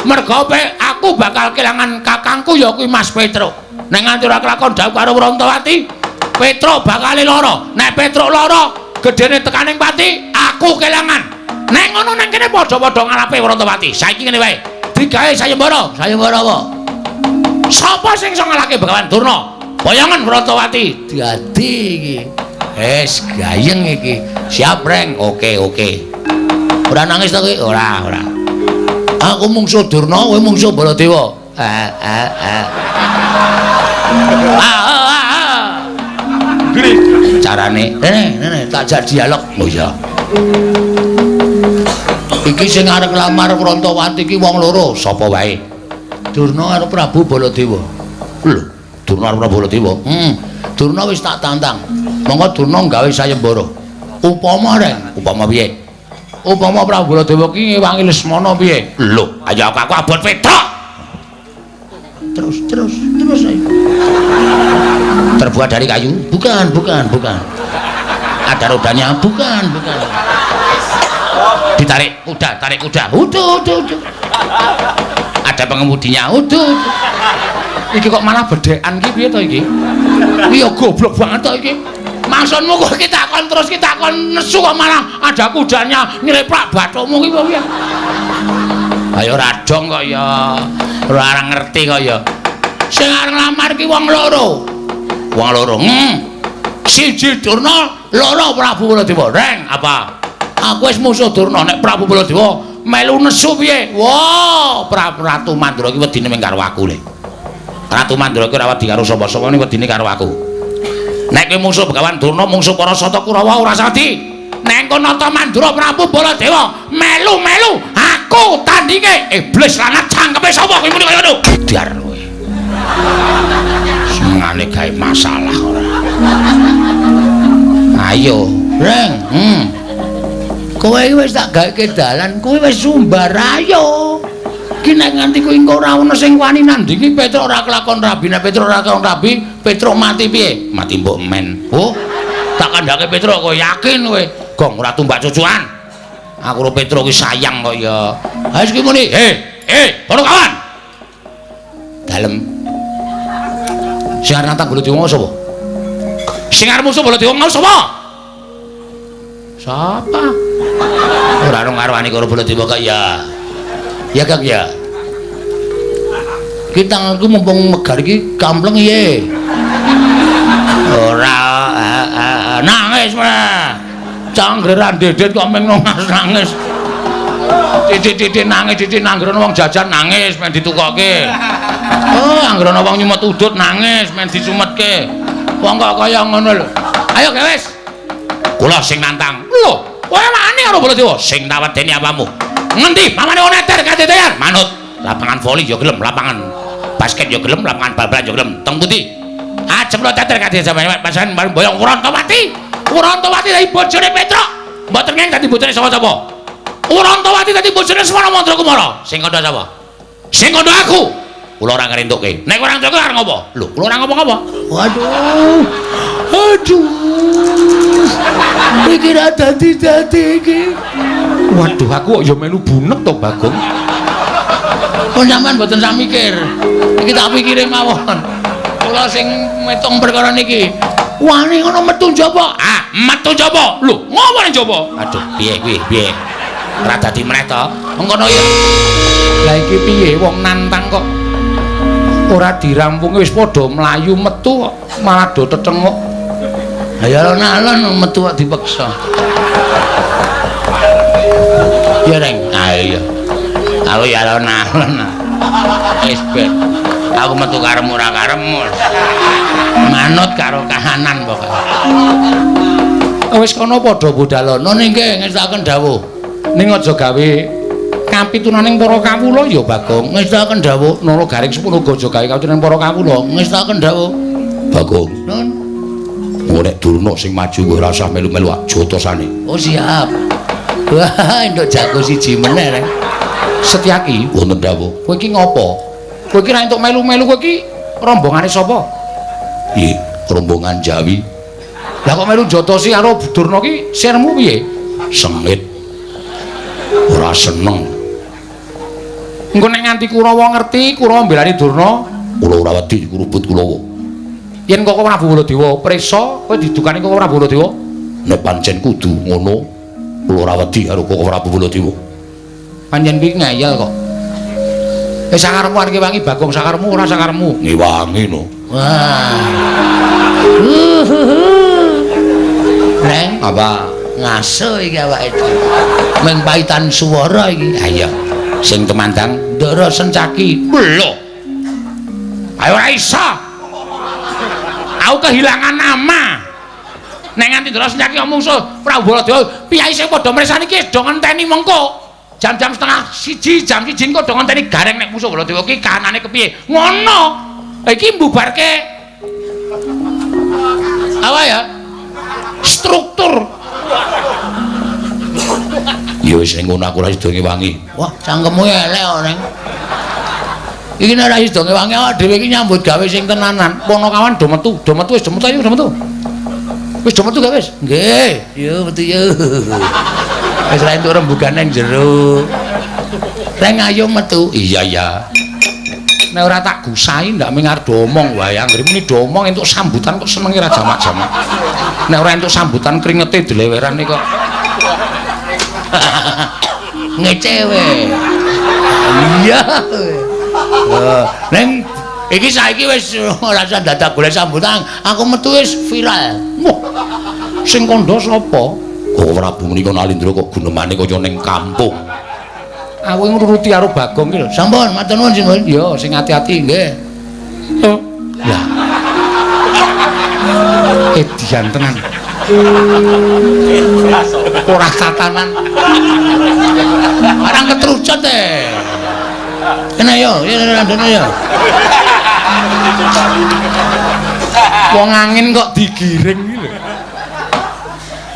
Merga aku bakal kelangan kakangku ya kuwi Mas Petruk. Nek nganti ora kelakon dhawuh karo Wrontowati, Petruk bakal lara. Nek Petruk lara, gedene tekaning pati, aku kelangan. Nek ngono nang kene padha-padha ngalape Wrontowati. Saiki ngene wae. Digawe sayembara. Sayembara apa? Sapa sing iso ngalahke Begawan Durna? Boyongan Wrontowati. Dadi iki. Wis gayeng iki. Siap, Reng. Oke, oke. Ora nangis to kowe? Ora, ora. Aku mungsuh Durna, kowe mungsuh Baladewa. Ah, ah, ah. Ah, ah, ah. Carane, rene, rene, tak jak dialog. Oh iya. Iki sing arep nglamar Wrontowati iki wong loro, sapa wae? Durna karo Prabu Baladewa. Lho, Durna karo Prabu Baladewa. Durna wis tak tantang. Monggo Durna gawe sayembara. Upama, Reng, upama piye? Upama Prabu Baladewa ki ngewangi Lesmana piye? Lho, ayo aku abot Petruk. Terus, terus, terus ayo. Terbuat dari kayu? Bukan, bukan, bukan. Ada rodanya? Bukan, bukan. Ditarik kuda, tarik kuda. Uduh, uduh, uduh. Ada pengemudinya? Uduh, uduh. Iki kok malah bedhekan ki piye to iki? Iya goblok banget to iki. Maksudmu kok kita kon terus kita kon nesu kok malah ada kudanya nyeleplak bathukmu ki piye? Ayo radong kok ya. Ora ngerti kok ya. Sing arep nglamar ki wong loro. Wong loro. Siji Durna, loro Prabu Baladewa. Reng, apa? Aku wis musuh Durna, nek Prabu Baladewa melu nesu piye? Wah, Prabu Ratu Mandura ki wedine mung karo aku le. Ratu Mandura ki ora wedi karo sapa-sapa, ning wedine karo aku. Nek kowe musuh Begawan Durna, mungsuh para Sata Kurawa ora sadi. Nek kono Nata Mandura Prabu Baladewa melu-melu aku tandinge. Iblis lanat cangkeme sapa kowe muni kaya ngono? Dar kowe. Senengane gawe masalah ora. Ayo, Reng. Kowe iki wis tak gaweke dalan, kowe wis sumbar ayo. Ki nek nganti kuwi engko ora ono sing wani nandingi Petruk ora kelakon rabi, nek Petruk ora kelakon rabi, Petruk mati piye? Mati mbok men. Oh, tak kandhake Petruk kowe yakin kowe. Gong ora tumbak cucuan. Aku karo Petruk ki sayang kok ya. Ha wis ki muni, "He, he, para kawan." Dalem. Sing arep nantang Baladewa sapa? Sing arep musuh Baladewa mau sapa? Sapa? Ora ono ngarwani karo Baladewa kok ya. Ya Kang ya. Ki tanganku mumpung megar iki kampleng piye? Ora nangis meneh. Canggeran dedet kok meng nangis. Titik-titik nangis, titik anggere wong jajan nangis men ditukoke. Oh, anggere ana wong nyumet udut nangis men disumetke. Wong kok kaya ngono lho. Ayo gewes. Kula sing nantang. Lho, kowe wani karo Baladewa? Sing tak wedeni apamu? Ngendi pamane wong neter kadetean? Manut. Lapangan voli ya gelem, lapangan basket ya gelem, lapangan bal-balan ya gelem. Teng pundi? Ajem lo teter kadetean sampeyan pasan boyong Wrontowati. Wrontowati dadi bojone Petruk. Mboten ngeng dadi bojone sapa-sapa. Wrontowati dadi bojone Semana Mandrakumara. Sing kandha sapa? Sing kandha aku. Kula ora ngrentukke. Nek ora ngrentukke arep ngopo? Lho, kula ora ngopo-ngopo. Waduh. Aduh. Iki ra dadi-dadi iki. Waduh, aku kok ya melu bunek to, Bagong. Kok sampean mboten sak mikir. Iki tak pikire mawon. Kula sing metung perkara niki. Wani ngono metu njaba. Ah, metu njaba. Lho, ngopo ning njaba? Aduh, piye kuwi? Piye? Ora dadi meneh to? Mengkono ya. Lah iki piye wong nantang kok ora dirampungi wis padha mlayu metu kok malah do tetenguk. Lah ya alon-alon metu kok dipeksa. Ya Reng. Ah iya. Aku ya alon-alon. Wis ben. Aku metu karepmu ora karepmu. Manut karo kahanan pokoke. Wis kono padha budalono ning nggih ngestakaken dawuh. Ning aja gawe kapitunaning para kawula ya Bagong. Ngestakaken dawuh Nara Garing sepuluh aja gawe kapitunaning para kawula. Ngestakaken dawuh Bagong. Nun. Engko nek Durna sing maju kowe ora usah melu-melu jotosane. Oh siap. Wah, entuk jago siji meneh Reng. Setyaki wonten dawuh. Kowe iki ngopo? Kowe iki ra entuk melu-melu, kowe iki rombongane sapa? Piye? Rombongan Jawi. Lah kok melu jotosi karo Durna ki sirmu piye? Sengit. Ora seneng. Engko nek nganti Kurawa ngerti, Kurawa mbelani Durna, kula ora wedi kurubut Kurawa. Yen Koko Prabu Baladewa prisa, kowe didukani Koko Prabu Baladewa? Nek pancen kudu ngono, kula ora wedi karo Koko Prabu Baladewa. Pancen kuwi ngeyel kok. Wis sakarepmu arep ngewangi Bagong, sakarepmu ora sakarepmu. Ngewangi no. Wah. Reng, apa? Ngaso iki awake dhewe. Meng paitan swara iki. Ha iya. Sing tumandang Ndara Sencaki. Lho. Ayo ora iso. Aku kehilangan nama. Nek nganti Ndara Sencaki mungsuh Prabu Baladewa, piyai sing padha mresani iki do ngenteni mengko. Jam-jam 12:30, jam 1 engko do ngenteni gareng nek musuh Baladewa iki kahanane kepiye. Ngono. Iki mbubarke apa ya? Struktur. Ya wis ning ngono aku ora sida ngewangi. Wah, cangkemmu elek kok, Neng. Iki nek ora sida ngewangi awak dhewe iki nyambut gawe sing tenanan. Ponokawan do metu, do metu wis do metu ayo do metu. Wis do metu gak wis? Nggih. Yo metu yo. Wis ra entuk rembugan nang jero. Reng ayo metu. Iya iya. Nek ora tak gusahi ndak ming arep do omong wae. Anggere muni do omong entuk sambutan kok senenge ra jamak-jamak. Nek ora entuk sambutan kringete dilewerane kok. Ngece we. Iya. Neng iki saiki wis ora usah dadak golek sambutan, aku metu wis viral. Wah. Sing kandha sapa? Koko Prabu menika Nalindra kok gunemane kaya ning kampung. Aku ngruruti karo Bagong iki lho. Sampun, matur nuwun Simbun. Ya, sing ati-ati nggih. Lah. Edian tenan. Ora tatanan. Barang ketrucut e. Kena yo, ya randone yo. Wong angin kok digiring iki lho.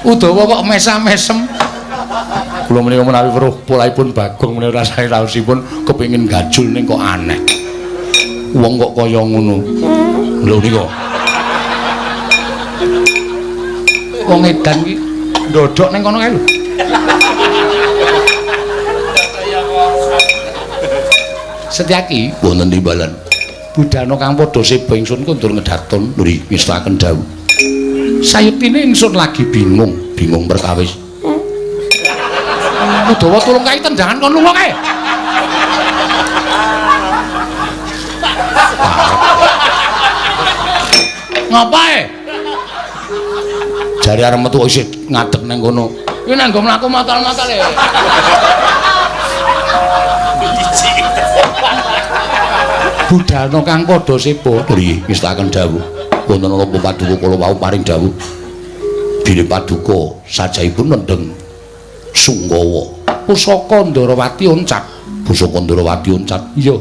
Udawa kok mesam-mesem. Kula menika menawi weruh polahipun Bagong menika rasane raosipun kepengin gajul ning kok aneh. Wong kok kaya ngono. Lho nika. Wong edan iki ndodhok ning kono kae lho. Setyaki wonten timbalan. Budhana kang padha seba ingsun kondur ngedaton nuri ngestaken dawuh. Sayuktine ingsun lagi bingung, bingung perkawis. Udawa tulung kae tendangan kon lunga kae. Ngapae? Jare arep metu isih ngadeg nang kono. Kuwi nang nggo mlaku matal-matal e. Budhana kang padha seba nuri ngestaken dawuh. Wonten napa paduka kula wau paring dawuh. Bilih paduka sajahipun nendheng Sungkawa. Pusaka Ndarawati oncat. Pusaka Ndarawati oncat. Iya.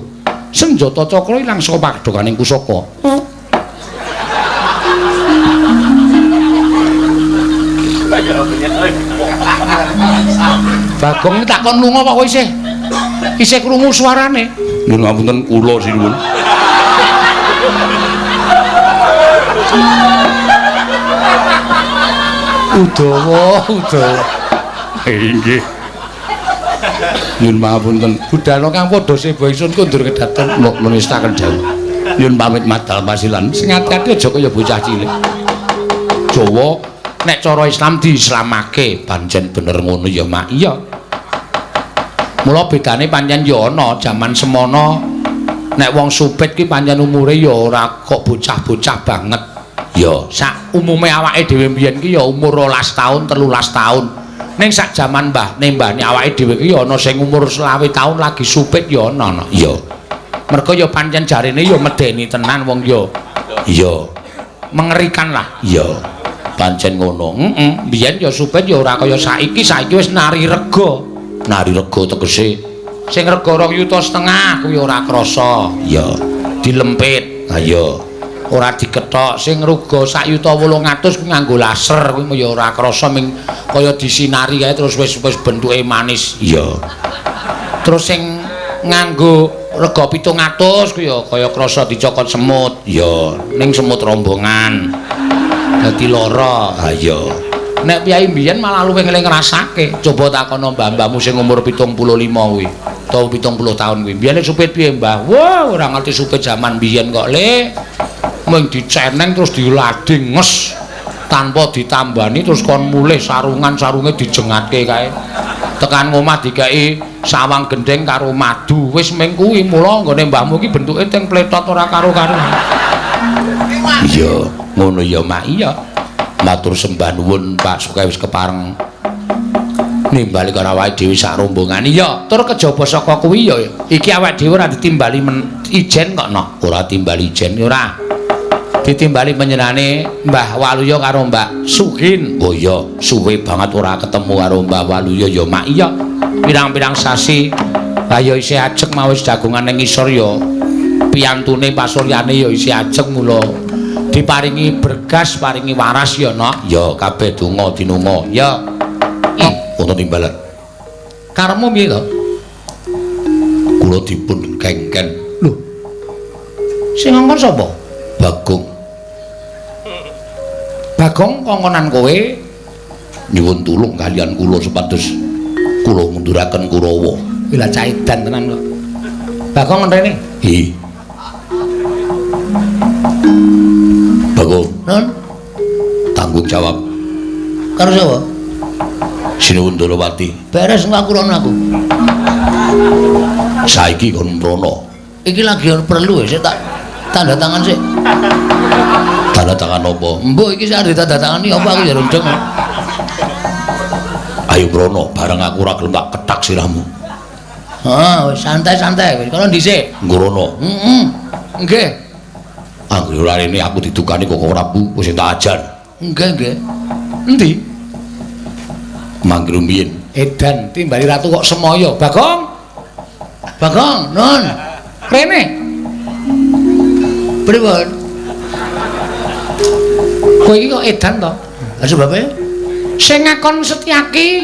Senjata cakra ilang saka padhokaning pusaka. Bagong takon lunga kok kowe isih isih krungu suarane. Nyuwun ngapunten kula sinuwun. Udawa, udawa. Inggih. Nyuwun pangapunten. Budhana kang padha seba ingsun kondur kedaton nestaken dawuh. Nyuwun pamit madal pasilan. Sing ati-ati aja kaya bocah cilik. Jawa nek cara Islam diislamake, pancen bener ngono ya, Mak. Iya. Mula bedane pancen ya ana jaman semono nek wong supit ki pancen umure ya ora kok bocah-bocah banget. Ya, sak umume awake dhewe mbiyen ki ya umur 12 tahun, 13 tahun. Ning sak jaman mbah-mbahne awake dhewe ki ya ana sing umur 25 tahun lagi supit ya ana. Iya. Mergo ya pancen jarene ya medeni tenan wong ya. Iya. Mengerikan lah. Iya. Pancen ngono. Heeh. Mbiyen ya supit ya ora kaya saiki, saiki wis nari rega. Nari rega tegese sing rega 2,5 juta kuwi ora krasa. Iya. Dilempit. Ha iya. Ora dikethok. Sing rega 1,8 juta kuwi nganggo laser kuwi ya ora krasa ming kaya disinari kae terus wis wis bentuke manis. Iya. Terus sing nganggo rega 700 kuwi ya kaya krasa dicokot semut. Iya, ning semut rombongan. Dadi lara. Ha iya. Nek piyai mbiyen malah luwih ngeling ngrasake. Coba takono mbah-mbahmu sing umur 75 kuwi. Utawa 70 taun kuwi. Biyen supit piye, Mbah? Wah, ora ngerti supit jaman biyen kok, Le. Mung diceneng terus dilading nges tanpa ditambani terus kon mulih sarungan sarunge dijengatke kae. Tekan ngomah dikeki sawang gendeng karo madu. Wis ming kuwi mula nggone mbahmu iki bentuke teng pletot ora karo-karuan. Iya, ngono ya, Mak. Iya. Matur sembah nuwun Pak Sukai wis kepareng nimbali karo awake dhewe sak rombongan. Iya, tur kejaba saka kuwi ya iki awake dhewe ora ditimbali ijen kok no. Ora timbali ijen ora. Ditimbali panjenengane Mbah Waluya karo Mbak Suhin. Oh iya, suwe banget ora ketemu karo Mbah Waluya ya, Mak. Iya. Pirang-pirang sasi lah ya isih ajeg mau wis jagongan ning ngisor ya. Piyantune pasuryane ya isih ajeg mula diparingi bergas, paringi waras ya, Nok. Ya, kabeh donga dinunga. Ya. Wonten timbalan. Karepmu piye to? Kula dipun kengken. Lho. Sing ngongkon sapa? Bagong. Bagong kongkonan kowe nyuwun tulung kalian kula supados kula ngunduraken Kurawa. Kuwi lah caidan tenan kok. Bagong ngrene? Hi. Bagong. Nun. Tanggung jawab. Karo sapa? Sinuwun Ndorowati. Beres engko aku rono aku. Saiki kon mrono. Iki lagi perlu ya, tak tanda tangan sik. Tanda tangan apa? Mbok iki sak ditanda tangani apa aku ya rundeng. Ayo mrono, bareng aku ora gelem tak kethak sirahmu. Heeh, wis santai-santai wis kono dhisik. Ngrono. Heeh. Nggih. Anggere ora rene aku didukani kok Prabu wis tak ajar. Nggih, nggih. Endi? Mangke rumiyin. Edan timbali ratu kok semoyo. Bagong. Bagong, nun. Rene. Pripun? Kowe iki kok edan to? Lah sebabe? Sing ngakon Setyaki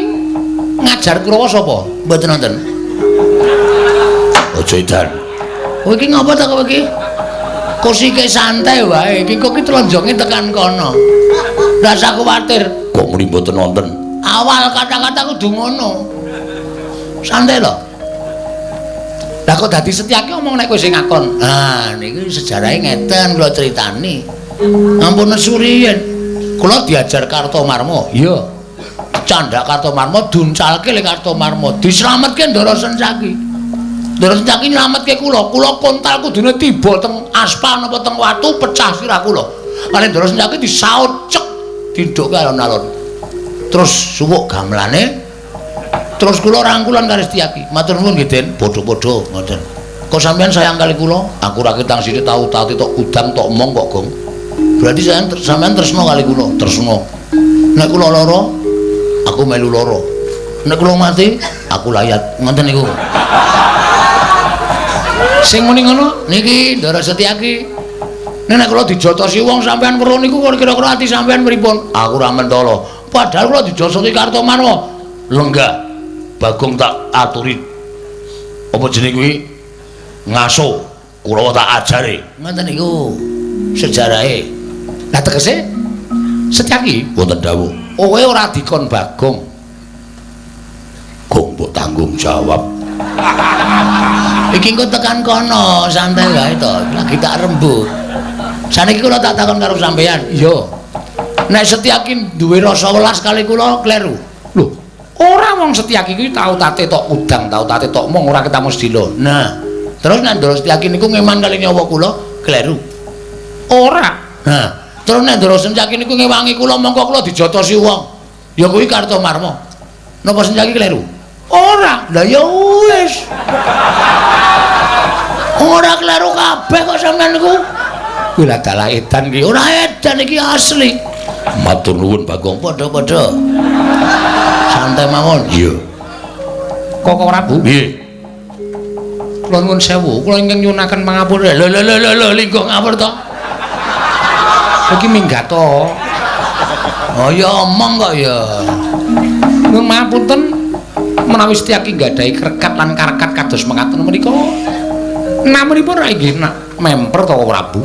ngajar Kurawa sapa? Mboten wonten. Aja edan. Kowe iki ngapa ta kowe iki? Kosike santai wae, iki kok iki tlenjonge tekan kono. Rasa kuwatir. Kok muni mboten wonten? Awal kata-kata kudu ngono. Santai lho. Lah kok dadi Setyaki omong nek kowe sing ngakon. Ah niki sejarahe ngeten kula critani. Ampun nesu riyen. Kula diajar Kartomarma. Iya. Candhak Kartomarma duncalke le Kartomarma, dislametke Ndara Sencaki. Ndara Sencaki nylametke kula. Kula kontal kudune tiba teng aspal napa teng watu pecah sirah kula. Kali Ndara Sencaki disaut cek dindhukke alon-alon. Terus suwuk gamelane. Terus kula rangkulan karo Setyaki. Matur nuwun nggih, Den. Padha-padha ngoten. Kok sampean sayang kali kula? Aku ra ketang sithik tau tati tok kudang tok omong kok, Gong. Berarti sampean tresna kali kula, tresna. Nek kula lara, aku melu lara. Nek kula mati, aku layat. Ngoten niku. Sing muni ngono niki Ndara Setyaki. Nek kula dijotosi wong sampean weruh niku kira-kira ati sampean pripun? Aku ora mentala. Padahal kula dijotosi Kartomarma. Lenggah. Bagong tak aturi. Apa jenenge kuwi? Ngaso. Kurawa tak ajare. Ngoten niku sejarahe. Lah tegese Setyaki wonten dawuh. Kowe ora dikon Bagong. Gong mbok tanggung jawab. Iki engko tekan kono, santai wae to. Lagi tak rembug. Saniki kula tak takon karo sampeyan. Iya. Nek Setyaki duwe rasa welas kali kula kleru. Lho, ora wong Setyaki kuwi tau tate tok udang, tau tate tok mong ora ketemu sedilo. Nah, terus nek Ndara Setyaki niku ngeman kali nyawa kula kleru. Ora. Nah, terus nek Ndara Setyaki niku ngewangi kula mongko kula dijotosi wong. Ya kuwi Kartomarma. Napa Setyaki kleru? Ora. Lah ya wis. Ora kleru kabeh kok sampean niku. Kuwi lah dalah edan iki. Ora edan iki asli. Matur nuwun Bagong. Padha-padha. Santai mawon. Iya. Koko Prabu? Nggih. Kula nuwun sewu, kula ingkang nyuwunaken pangapura. Lho lho lho lho, lingguh ngapur to. Iki minggat to. Oh ya omong kok ya. Nuwun mapunten menawi Setyaki nggadahi krekat lan karekat kados mekaten menika. Namunipun ra inggih nak memper to Prabu.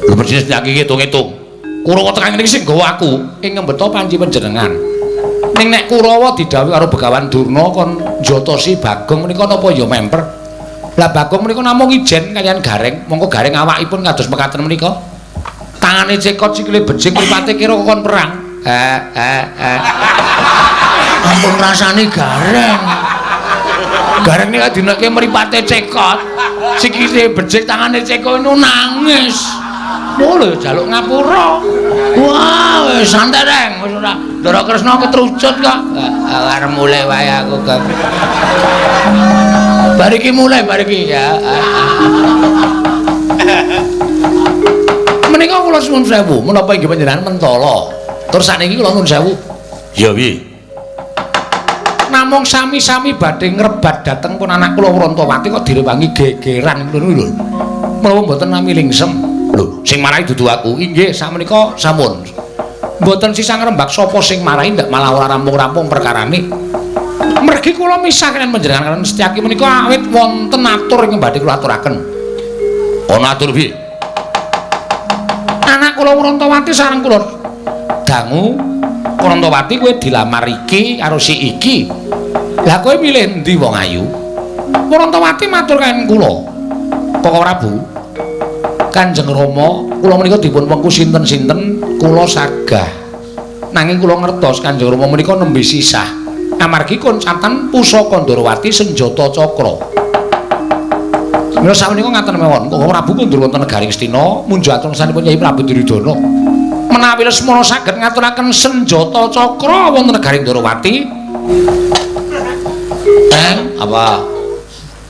Lho persis Setyaki ngitung-ngitung. Kurawa tekan ngene iki sing gawa aku ing ngembeta panci panjenengan. Ning nek Kurawa didhawuhi karo Begawan Durna kon njotosi Bagong menika napa ya memper. Lah Bagong menika namung ijen kaliyan Gareng, mongko Gareng awakipun kados mekaten menika. Tangane cekot, sikile bejing, mripate kira kon perang. Ampun rasane Gareng. Gareng nika dineke mripate cekot, sikile bejing, tangane cekot niku nangis. Oh lho jaluk ngapura. Wah, wis santai Reng, wis ora. Ndara Kresna ketrucut kok. Arep mulih wae aku, Kang. Bar iki mulih, bar iki ya. Menika kula suwun sewu, menapa inggih panjenengan mentala. Terus sakniki kula nuwun sewu. Ya piye? Namung sami-sami badhe ngrebat dhateng pun anak kula Wrantawati kok direwangi gegeran ngono lho. Menapa mboten nami lingsem? Lho, sing marai dudu aku. Inggih, sakmenika sampun. Mboten sisah ngrembak sapa sing marai ndak malah ora rampung-rampung perkarane. Mergi kula misah kaliyan panjenengan kaliyan Setyaki menika awit wonten atur ingkang badhe kula aturaken. Ana atur piye? Anak kula Wrantawati sareng kula dangu Wrantawati kowe dilamar iki karo si iki. Lah kowe milih endi wong ayu? Wrantawati matur kaliyan kula. Koko Prabu, Kanjeng Rama, kula menika dipun wengku sinten-sinten kula sagah. Nanging kula ngertos Kanjeng Rama menika nembe sisah. Amargi koncatan pusaka Ndorowati senjata cakra. Mila sakmenika ngaten mawon, Koko Prabu kundur wonten negari Ngastina munjuk atur sanipun Kyai Prabu Duryudana. Menawi Lesmana saged ngaturaken senjata cakra wonten negari Ndorowati. Apa?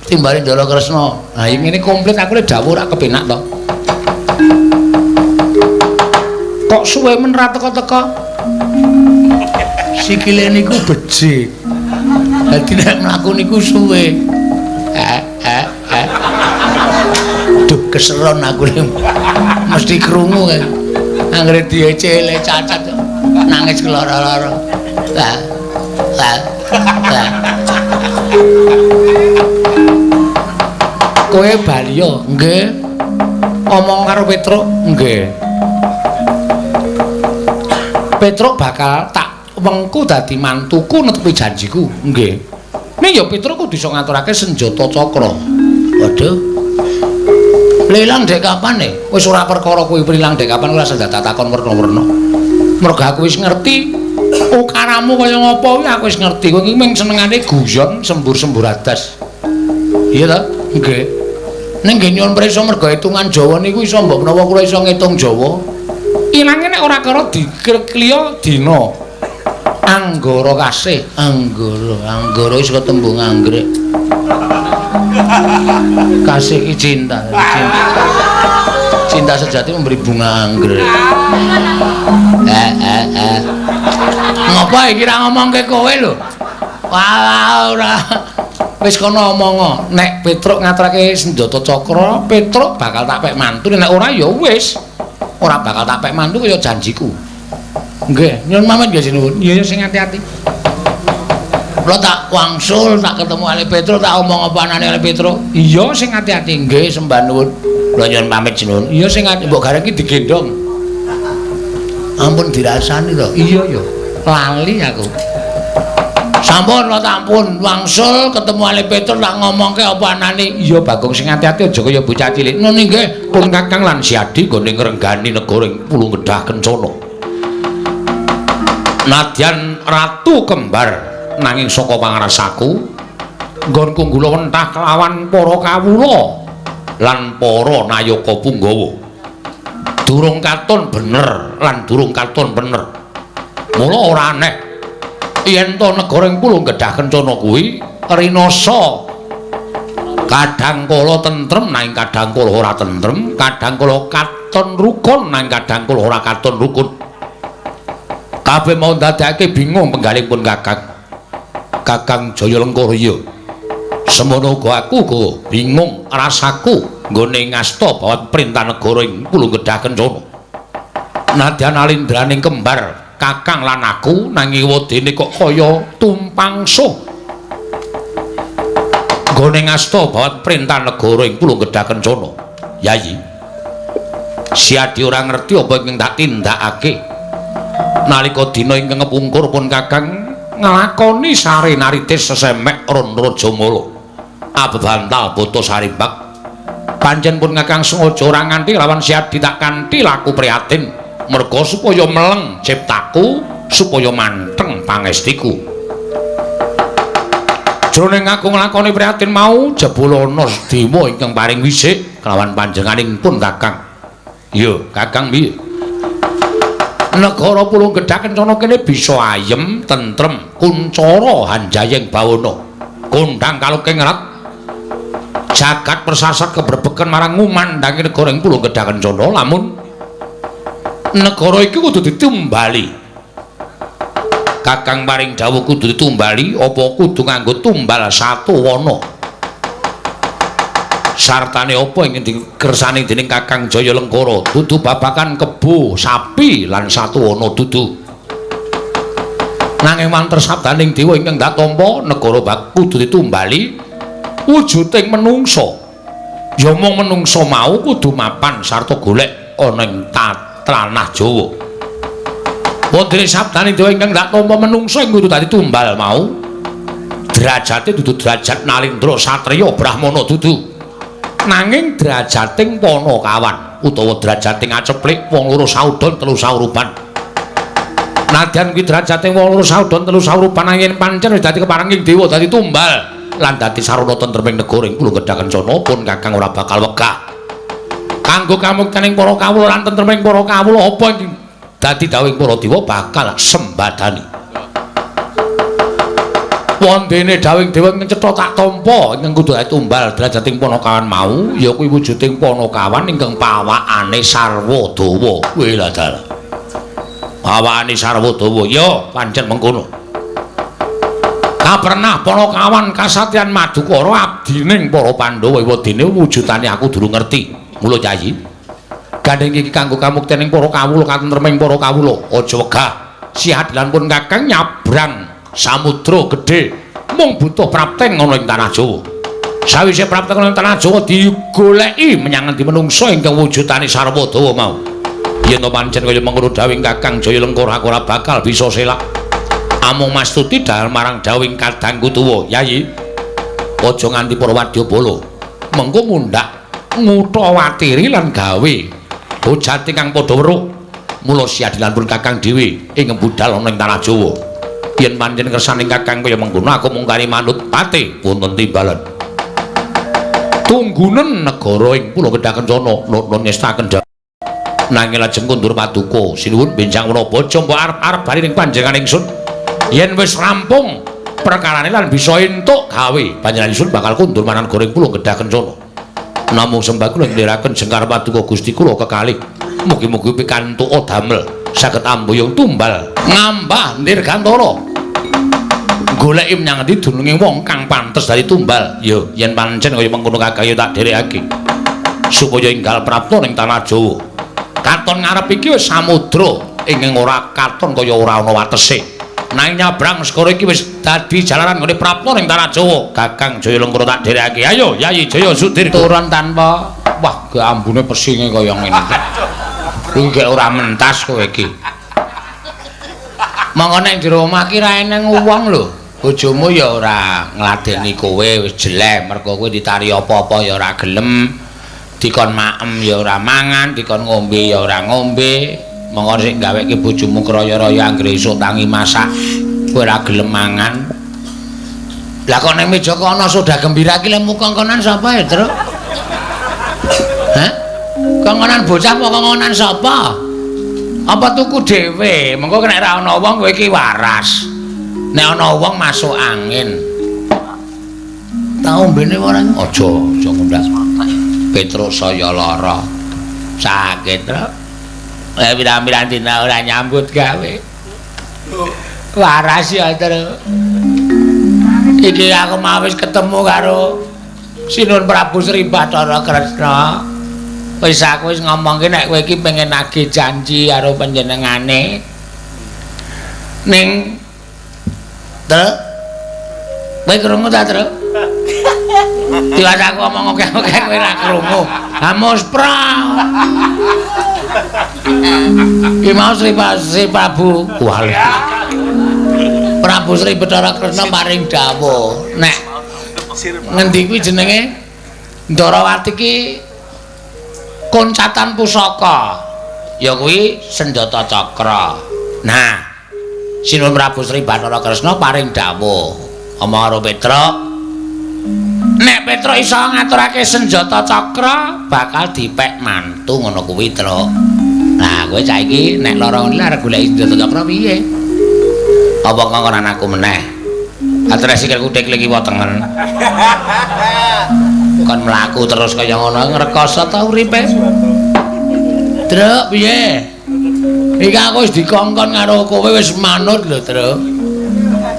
Timbale Ndara Kresna. Ha ngene komplit aku le dawuh ora kepenak to. Kok suwe men ra teka-teka? Sikile niku becik. Dadi nek mlaku niku suwe. Duh keseron aku le. Mesti krungu kae. Anggere diecele cacat nangis keloro-loro. Lah. Lah. Lah. Kowe bali yo, nggih. Omong karo Petruk, nggih. Petruk bakal tak wengku dadi mantuku netepi janjiku, nggih. Ning ya Petruk kudu iso ngaturake senjata cakra. Waduh. Lilang dek kapan e? Wis ora perkara kuwi ilang dek kapan ora usah takon werna-werna. Mergo aku wis ngerti ukaramu kaya ngopo kuwi aku wis ngerti. Kowe iki mung senengane guyon sembur-sembur adas. Iya ta? Nggih. Ning nggih nyuwun prisa mergo hitungan Jawa niku iso mbok menawa kula iso ngitung Jawa. Ilange nek ora karo dikliya dina. Anggara kasih, anggara, anggara wis ketembung anggrek. Kasih ki cinta, cinta. Cinta sejati memberi bunga anggrek. Ngopo iki ra ngomongke kowe lho? Wah, ora. Wis kono omong, nek Petruk ngaturake senjata cakra, Petruk bakal tak pek mantu, nek ora ya wis. Ora bakal tak pek mantu kaya janjiku. Nggih, nyuwun pamit nggih sinuwun. Iya sing ati-ati. Kula tak wangsul, tak ketemu ale Petruk, tak omong apa anane ale Petruk. Iya sing ati-ati, nggih sembah nuwun. Kula nyuwun pamit sinuwun. Iya sing ati mbok gareng iki digendhong. Ampun dirasani to. Iya ya, lali aku. Sampun kula tampun wangsul ketemu ale Petruk tak ngomongke apa anane. Iya Bagong sing ati-ati aja kaya bocah cilik. Nun nggih, pun Kakang lan Siadi nggone ngrenggani negara ing Pulung Gedhah Kencana. Nadyan Ratu Kembar nanging saka pangrasaku nggonku nggula wentah kelawan para kawula lan para nayaka punggawa. Durung katon bener lan durung katon bener. Mula ora aneh yen to negara ing Pulung Gedhah Kencana kuwi rinasa kadang kala tentrem nanging kadang kala ora tentrem, kadang kala katon rukun nanging kadang kala ora katon rukun. Kabeh mau ndadekake bingung penggalipun Kakang. Kakang Jaya Lengkara iya. Semono uga aku uga bingung rasaku nggone ngasta bawat perintah negara ing Pulung Gedhah Kencana. Nadyan alindraning kembar Kakang lan aku nanging wedene kok kaya tumpang suh. Nggone ngasta bawat perintah negara ing Pulung Gedhah Kencana. Yayi. Siadi ora ngerti apa ingkang tak tindakake. Nalika dina ingkang kepungkur pun Kakang Nglakoni sare naritis sesemek ron rajamala. Abebantal bata sarimbak. Pancen pun Kakang sengaja ora nganti lawan Siadi tak kanthi laku prihatin merga supaya meleng ciptaku, supaya manteng pangestiku. Jroning aku nglakoni prihatin mau jebul ana dewa ingkang paring wisik kelawan panjenenganing pun Kakang. Iya, Kakang piye? Negara Pulung Gedhak Kencana kene bisa ayem, tentrem, kuncara hanjayeng bawana. Kondhang kaluking rat. Jagat persasat kebrebegen marang ngumandhangi negara ing Pulung Gedhak Kencana lamun negara iki kudu ditumbali. Kakang paring dawuh kudu ditumbali apa kudu nganggo tumbal satuwana. Sartane apa ingkang dikersani dening Kakang Jaya Lengkara dudu babakan kebo, sapi lan satuwana dudu. Nanging manter sabdaning dewa ingkang dak tampa negara bak kudu ditumbali wujuding menungsa. Ya mung menungsa mau kudu mapan sarta golek ana ing tanah Jawa. Wondene sabdaning dewa ingkang dak tampa menungsa ing kudu dadi tumbal mau derajate dudu derajat nalindra satriya brahmana dudu. Nanging derajating panakawan utawa derajating aceplik wong loro saudon telu sauruban. Nadyan kuwi derajating wong loro saudon telu sauruban nanging pancen wis dadi keparenging dewa dadi tumbal lan dadi sarana tentreming negara ing Pulung Gedhak Kencana pun Kakang ora bakal wegah. Kanggo kamuktening para kawula lan tentreming para kawula apa ing dadi dawuhing para dewa bakal sembadani. Wondene dawuhing dewa ingkang cetha tak tampa ingkang kudu dadi tumbal derajating panakawan mau ya kuwi wujuding panakawan ingkang pawakane sarwa dawa. Kuwi lha dalah. Pawakane sarwa dawa ya pancen mengkono. Kapernah panakawan kasatriyan Madukara abdining para Pandhawa ewadene wujudane aku durung ngerti. Mula Yayi, gandeng iki kanggo kamuktening para kawula katentreming para kawula. Aja wegah. Siadilan pun Kakang nyabrang samudra gedhe mung butuh prapteng ana ing tanah Jawa. Sawise prapteng ana ing tanah Jawa digoleki menyang endi menungsa ingkang wujudane sarwa dawa mau. Yen to pancen kaya mengkono dawuhing Kakang Jaya Lengkara aku ora bakal bisa selak. Amung mastuti dahar marang dawuhing kadangku tuwa, Yayi. Aja nganti para wadyabala mengko mundhak ngutawatiri lan gawe hojate kang padha weruh. Mula siadilan pun Kakang dhewe ing budal ana ing tanah Jawa. Yen pancen kersaning Kakang kaya mengkono aku mung kari manut pate wonten timbalan. Tunggunen negara ing Pulau Gedhak Kencana nutun nyestaken nanging lajeng kundur paduka sinuwun benjang menapa aja mbok arep-arep bali ning panjenengan ingsun. Yen wis rampung perkarane lan bisa entuk gawe panjenengan ingsun bakal kundur marang negara ing Pulau Gedhak Kencana. Namung sembah kula ngliraken jengkar paduka Gusti kula kekalih. Mugi-mugi pikantuk damel saged ambuyung tumbal ngambah dirgantara. Goleki menyang endi dununge wong kang pantes dadi tumbal. Ya yen pancen kaya mengkono Kakang ya tak dherekake supaya enggal prapta ning tanah Jawa. Katon ngarep iki wis samudra ingkang ora katon kaya ora ana watese. Nanging nyabrang segara iki wis dadi jalaran nggone prapta ning tanah Jawa. Kakang Jaya Lengkara tak dherekake. Ayo Yayi Jaya Sudirga. Turun tanpa wah ge ambune pesinge kaya ngene. Iki gek ora mentas kowe iki. Monggo nek jero omah ki ra eneng wong lho. Bojomu ya ora ngladeni kowe wis jelek mergo kowe ditari apa-apa ya ora gelem. Dikon maem ya ora mangan, dikon ngombe ya ora ngombe. Monggo sing gaweke bojomu kraya-raya anggere esuk tangi masak kowe ora gelem mangan. Lah kok ning meja kono soda gembira ki lemu kongkonan sapa ya, Truk? Hah? Kongkonan bocah apa kongkonan sapa? Apa tuku dhewe? Mengko nek ora ana wong kowe iki waras. Nek ana wong masuk angin. Tau ombene ora? Aja, aja ngundang. Petruk saya lara. Sakit, Truk. Lah pirang-pirang dina ora nyambut gawe. Waras ya, Truk. Iki aku mau wis ketemu karo Sinuhun Prabu Sri Bathara Kresna. Wis aku wis ngomongke nek kowe iki pengen nagih janji karo panjenengane. Ning Truk. Kowe krungu ta, Truk? Tiwas aku ngomong oke-oke kowe ora krungu. Amos pra. Ki mau Sri Prabu. Wah. Prabu Sri Bathara Kresna paring dawuh nek ngendi kuwi jenenge Ndarawati ki koncatan pusaka ya kuwi senjata cakra. Nah, Sinuwun Prabu Sri Bathara Kresna paring dawuh omong karo Petruk, nek Petruk iso ngaturake senjata cakra bakal dipek mantu ngono kuwi, Truk. Nah, kowe saiki nek lara ngene arep goleki senjata cakra piye? Apa kongkonan aku meneh? Atres sikilku teklik kiwa tengen. Kon mlaku terus kaya ngono ngrekoso ta uripe? Truk, piye? Iki aku wis dikongkon karo kowe wis manut lho, Truk.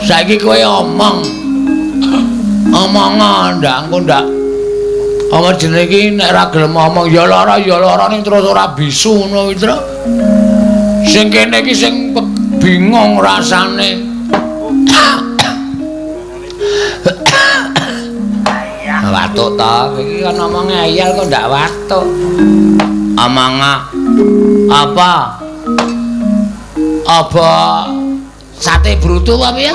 Saiki kowe omong. Omong ndak engko ndak. Apa jenenge iki nek ora gelem omong ya lara ning terus ora bisu ngono kuwi, Truk. Sing kene iki sing bingung rasane. Watuk ta, iki kan omong ngeyel kok ndak watuk. Omong apa? Apa sate brutu apa piye?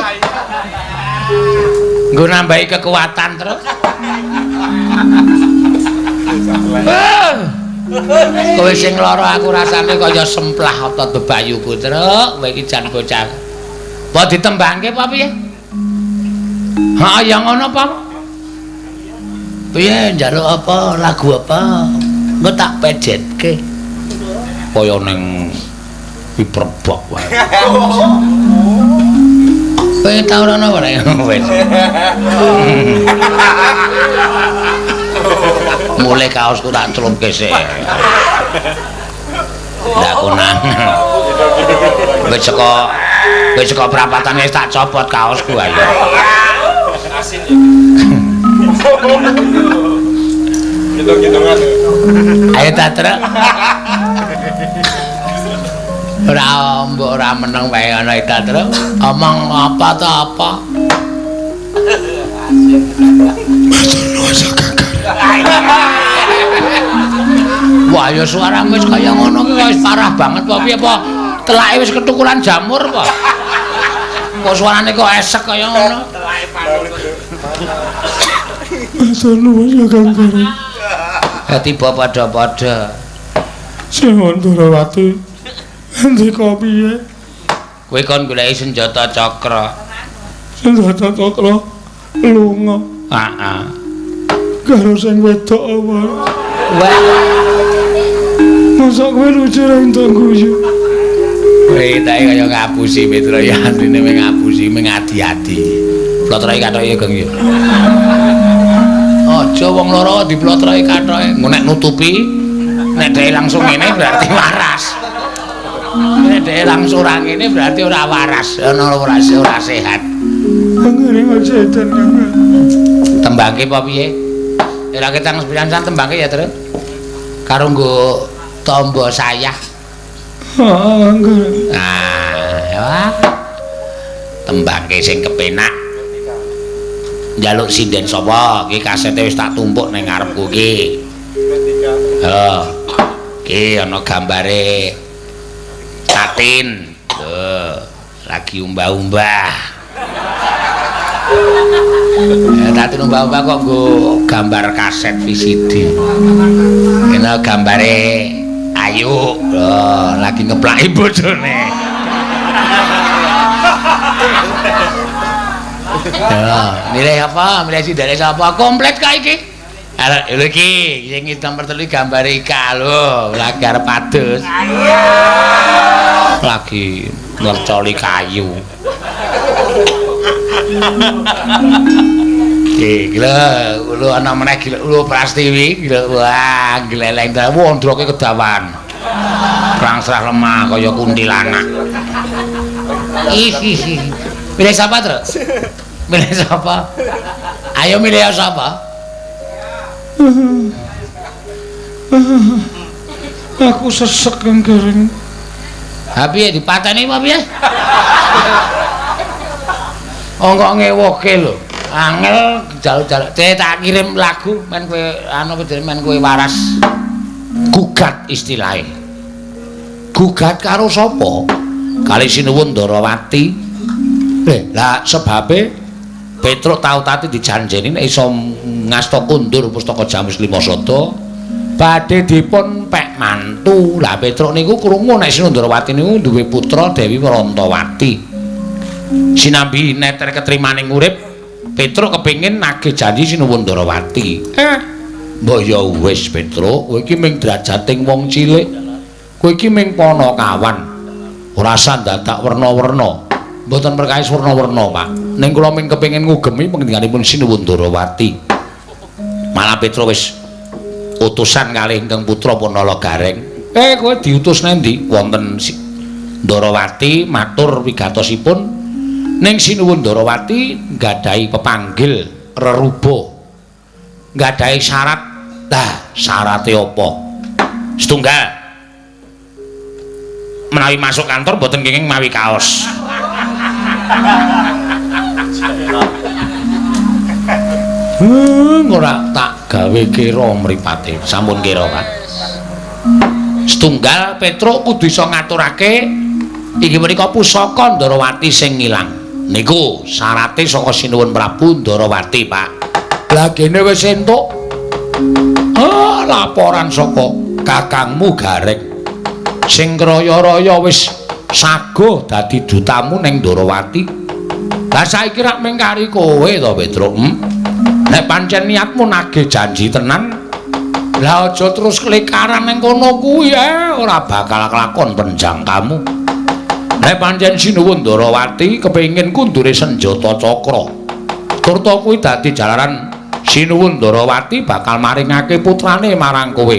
Nggo nambahi kekuatan terus. Kowe sing lara aku rasane kaya semplah otot bebayuku, Truk. Kowe iki jan bocah. Apa ditembangke apa piye? Ha ya ngono apa? Piye njaluk apa, lagu apa? Engko tak pejetke. Kaya ning piperbok wae. Kowe tau ora ana ora? Wis. Mulai kaosku tak celupke sik. Ndak konang. Wis saka prapatan wis tak copot kaosku ayo. Asin ya. Hitung-hitungan. Ayo ta, Truk. Ora mbok ora meneng wae ana ta, Truk. Omong apa ta apa? Wah, ya suaramu wis kaya ngono ki wis parah banget apa piye apa? Telake wis ketukulan jamur apa? Kok suarane kok esek kaya ngono? Telake panut. Matur nuwun ya Kang Gareng. Tiba padha-padha. Sinuwun Ndarawati. Ngendika piye? Kowe kon goleki senjata cakra. Senjata cakra lunga. Heeh. Karo sing wedok apa? Wah. Mosok kowe lucu ra entuk guyu. Kowe tak kaya ngapusi Petro ya asline mung ngapusi mung adi-adi. Plotroki kathoke Geng ya. Aja wong loro diplotroki kathoke. Engko nek nutupi nek dhek langsung ngene berarti waras. Nek dhek langsung ora ngene berarti ora waras, ana ora sehat. Ngene aja edan Kang. Tembangke apa piye? Ora ketang sepisan tembangke ya, Truk. Karo nggo tombo sayah. Heeh, nggih. Nah, wah. Tembangke sing kepenak. Njaluk sinden sapa? Iki kasete wis tak tumpuk ning ngarepku iki. Heeh. Iki ana gambare Tatin. Lho, lagi umbah-umbah. Tatin umbah-umbah kok nggo gambar kaset VCD. Kena gambare Ayu. Lho, lagi ngeplaki bojone. Ya, milih apa? Milih sindene sapa? Komplit kok iki. Arek lho iki sing nomor 3 gambare Ika lho, lagi arep adus. Lagi ngercoli kayu. Iki lho, lho ana meneh lho Prastiwi, lho wah gleleng ta wondroke kedawan. Prangsrah lemah kaya kuntilanak. Ih. Milih sapa, Truk? Milih sapa? Ayo milih sapa? Aku sesek Kang Gareng. Ha piye dipateni apa piye? Oh kok ngewoke lho. Angel jaluk-jaluk. Tak kirim lagu men kowe anu men kowe waras. Gugat istilahe. Gugat karo sapa? Kali Sinuwun Ndarawati. Lah sebabe Petruk tau tati dijanjeni nek iso ngasta kundur pustaka Jamus Lima Sada badhe dipun pek mantu. Lah Petruk niku krungu nek Sinundrawati niku duwe putra Dewi Warantawati. Sinambi neter ketrimaning urip, Petruk kepengin nagih janji Sinuwun Ndarawati. Mbok ya wis Petruk, kowe iki ming drajating wong cilik. Kowe iki ming panakawan. Ora usah dadak werna-werna. Mboten perkawis werna-werna, Pak. Ning kula ming kepengin ngugemi pangendhikanipun Sinuwun Ndarawati. Malah Petruk wis utusan kalih ingkang putra Punala Gareng. Kowe diutus nendi? Wonten Ndarawati matur wigatosipun ning Sinuwun Ndarawati nggadahi pepanggil reruba. Nggadahi syarat. Lah, syarate apa? Setunggal. Menawi masuk kantor mboten kenging mawi kaos. Ora tak gawe kira mripate. Sampun kira, Pak. Setunggal Petruk kudu iso ngaturake inggih menika pusaka Ndarawati sing ngilang. Niku syarate saka Sinuwun Prabu Ndarawati, Pak. Lah kene wis entuk laporan saka kakangmu Gareng. Sing raya-raya wis saguh dadi dutamu ning Ndarawati. Lah saiki rak mung kari kowe to, Petruk. Nek pancen niatmu nagih janji tenan, lah aja terus klekaran ning kono kuwi ora bakal kelakon penjangkamu. Nek pancen Sinuwun Ndarawati kepengin kundure senjata cakra, turta kuwi dadi jalaran Sinuwun Ndarawati bakal maringake putrane marang kowe.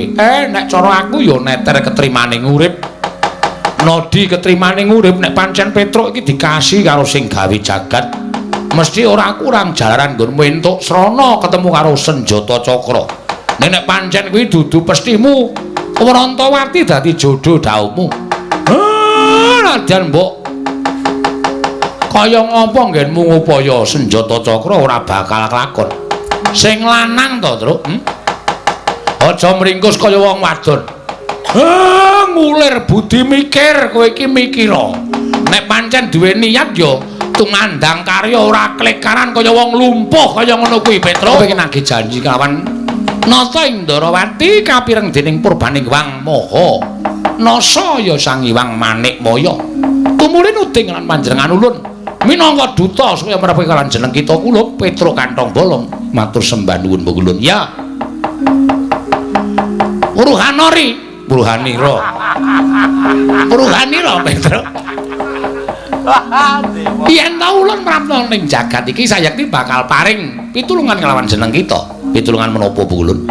Nek cara aku ya neter ketrimaning urip. Nodi ketrimaning urip nek pancen Petruk iki dikasih karo sing gawe jagat, mesti ora kurang jalaran nggonmu entuk srana ketemu karo senjata cakra. Nek pancen kuwi dudu pestimu, Warantawati dadi jodho dhauhmu. Nadyan mbok kaya ngapa nggenmu ngupaya senjata cakra ora bakal kelakon. Sing lanang to, Truk? Aja mringkus kaya wong wadon. Ngulir budi mikir, kowe iki mikira. Nek pancen duwe niat ya tumandang karya ora klekaran kaya wong lumpuh kaya ngono kuwi, Petruk. Kowe nagih janji kawan Nata ing Ndarawati kapireng dening purbaning Wang Maha Nasa ya Sang Hyang Manikmaya. Tumuli nuding lan panjenengan ulun minangka duta supaya mrepek lan jeneng kita kula Petruk Kantong Bolong matur sembah nuwun ulun. Ya. Uruhanori, Uruhanira. Uruhanira Petruk. Yen ta ulun prapta ning jagat iki sayekti bakal paring pitulungan kelawan jeneng kita. Pitulungan menapa ulun?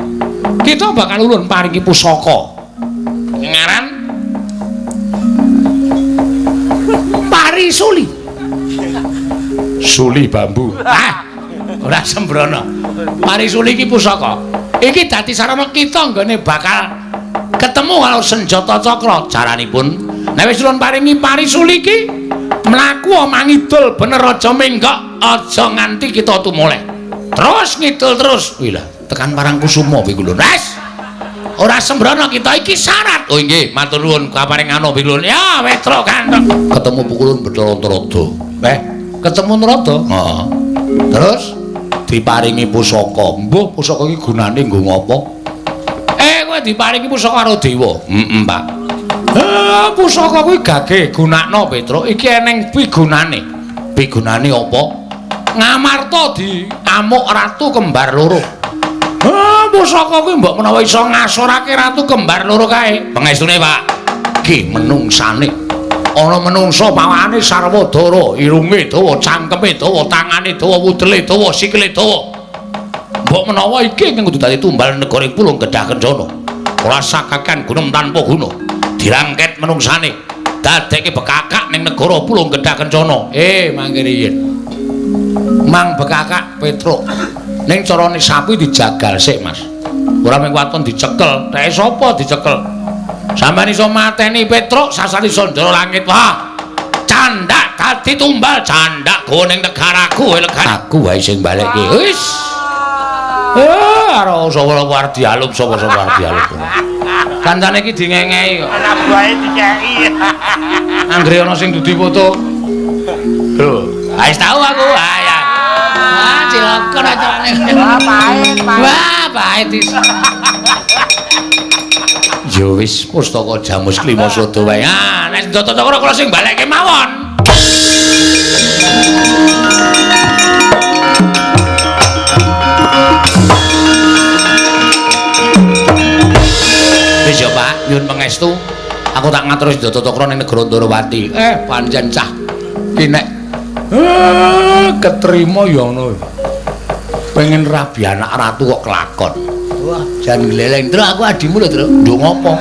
Kita bakal ulun paringi pusaka. Ngaran Parisuli. Suli bambu. Ah, ora sembrono. Parisuli iki pusaka. Iki dadi sarana kita nggone bakal ketemu karo senjata cakra. Caranipun nek wis ulun paringi Parisuli iki mlaku mangidul bener aja menggok, aja nganti kita tumoleh. Terus ngidul terus. Wih lah, tekan Parangkusuma kuwi lho. Wes. Ora sembrono kita iki syarat. Oh nggih, matur nuwun kaparing ana kuwi lho. Ya, Petruk Kantong. Ketemu pukulun Bathara Narada. Ketemu Narada. Heeh. Terus diparingi pusaka. Mbuh pusaka iki gunane nggo ngopo? Kowe diparingi pusaka karo dewa. Heeh, Pak. Pusaka kuwi gage gunakno Petruk. Iki eneng pigunane. Pigunane apa? Ngamarta diamuk ratu kembar loro. Pusaka kuwi mbok menawa iso ngasorake ratu kembar loro kae. Pengestune, Pak. Ki menungsane. Ana menungsa pawakane sarwa dara, irunge dawa, cangkeme dawa, tangane dawa, wudele dawa, sikile dawa. Mbok menawa iki ingkang kudu dadi tumbal negara ing Pulung Gedhah Kencana. Ora sakakan gunung tanpa guna. Dirangket menungsane, dadekke bekakak ning negara Pulung Gedhah Kencana. Mangke riyin. Mang bekakak Petruk. Ning carane sapi dijagal sik, Mas. Ora mung waton dicekel. Teke sapa dicekel? Sampeyan iso mateni Petruk sasar iso ndara langit. Wah. Candak dadi tumbal, candak go ning negaraku, negara. Aku wae sing balekke. Wis. Ora sapa arep dialum, sapa-sapa arep dialum. Kancane iki dingengehi kok. Anak buahe dikeki. Anggere ana sing dudi foto. Lho, Wis tau aku. Ah ya. Wah, cilaka acarane. Wah, pahit, pahit. Wah, pahit is. Ya wis pustaka Jamus Klima Sada wae. Ah, nek Ndata Cakra kula sing balekke mawon. Wis ya, Pak, nyuwun pangestu. Aku tak ngatur Ndata Cakra ning negara Ndorowati. Pancen cah ki nek ketrima ya ngono. Pengen rabi anak ratu kok kelakon. Wah, jan gleleng. Tru aku adimu lho, Tru. Nduk ngopo?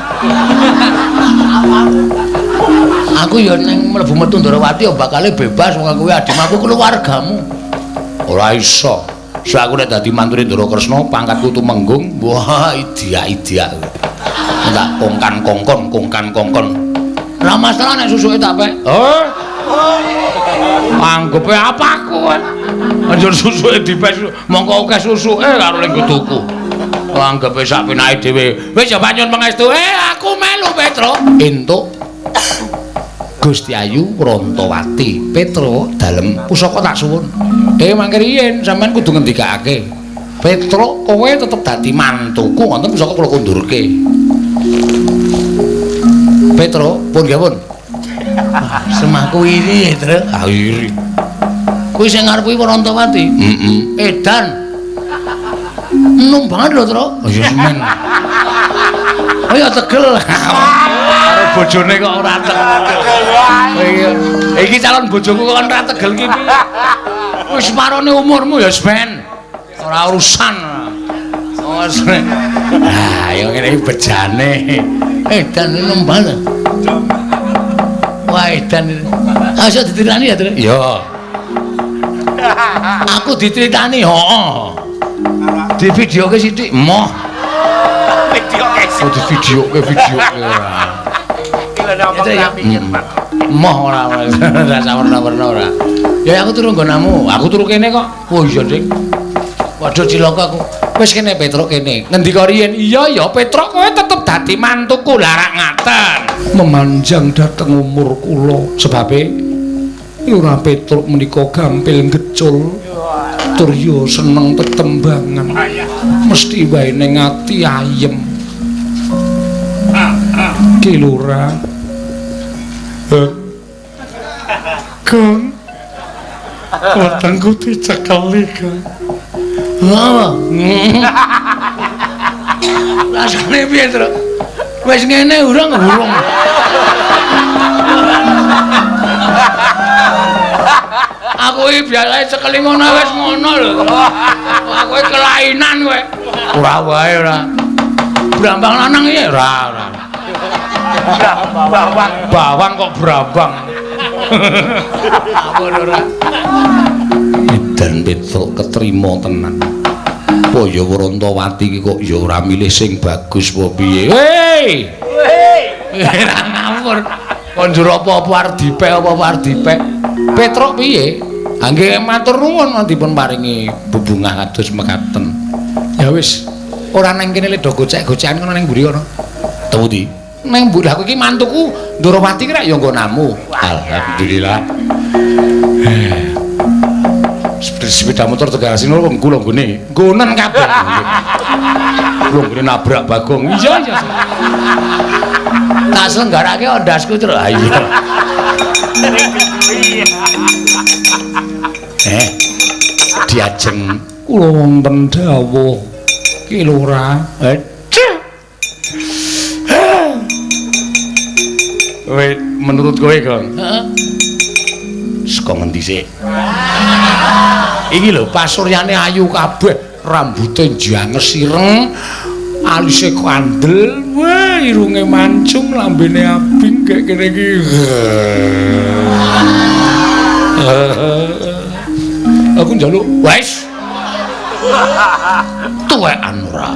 Aku ya ning mlebu metu Ndorowati ya bakale bebas wong aku adimu, aku keluargamu. Ora iso. So aku nek dadi mantune Ndara Kresna, pangkatku tumenggung. Wah, idiak-idiak. Tak kongkan-kongkon, kongkan-kongkon. Ora masalah nek susuke tak pek. Oh. Anggepe apa aku kan? Anjur susuke dipek, mongko akeh susuke karo ning tuku. Anggepe sak penake dhewe. Wis ya Pak nyuwun pangestu. Aku melu Petro. Entuk Gusti Ayu Prantawati. Petro dalem pusaka tak suwun. Mangke riyen sampean kudu ngendikake. Petro kowe tetep dadi mantuku wonten pusaka kula kundurke. Petro pun nggih pun. Semaku iri, Tru. Ah iri. Kuwi sing arep kuwi Prantawati. Heeh. Edan. Enom banget lho, Tru. Oh ya semen. Oh ya tegel. Karo bojone kok ora tegel. Iki calon bojoku kok ora tegel iki piye? Wis parone umurmu ya semen. Ora urusan. Oh, ah, ya ngene iki bejane. Edan enom banget. Wah, edan. Ah, iso dicritani ya, Tru? Iya. Aku diceritani, heeh. Di videoke sithik, moh. Videoke sithik. Oh, di videoke ora. Iki lho nek omong ra mikir, Pak. Moh ora ora sawerna-werna ora. Ya aku turu nggonamu. Aku turu kene kok. Oh iya, Dik. Waduh cilaka aku. Wis kene Petruk kene. Ngendika riyen? Iya ya Petruk kowe tetep dadi mantuku. Lah rak ngaten. Memanjang dhateng umur kula. Sebabe Lurah Petruk menika gampil ngecul. Tur yo seneng tetembangan. Mesti wae ning ati ayem. Ki Lurah. Kang. Wetengku dicekeli, Kang. Apa? Rasane piye, Tru? Wis ngene urung urung. Aku iki biasane cekeli ngono wis ngono lho. Aku iki kelainan kowe. Ora wae ora. Brambang lanang iki ora ora. Bawang. Bawang kok brambang. Aku ora. Edan Petruk ketrima tenan. Apa ya Prantawati iki kok ya ora milih sing bagus apa piye? Hei! Ora ngawur. Kon njur apa-apa arep dipek apa-apa arep dipek. Petruk piye? Ha nggih matur nuwun dipun paringi bebungah kados mekaten. Ya wis, ora nang kene le do gocek-gocekan kono ning mburi kono. Tepundi? Nang mburi aku iki mantuku Ndorowati ki rak ya nggonamu. Alhamdulillah. Sepeda motor tegal sini lho kula nggone. Nggonen kabeh. Kula nggone nabrak Bagong. Iya iya. Tak selenggarake ondasku terus. Ha iya. Diajeng kula wonten dawuh Ki Lurah. Kowe menurut kowe, Gong? Heeh. Saka ngendi sik? Iki lho pasuryane ayu kabeh, rambute njanges ireng, alise kandel, wah irunge mancung, lambene abing kek kene iki. Aku njaluk wis. Tuwekan ora.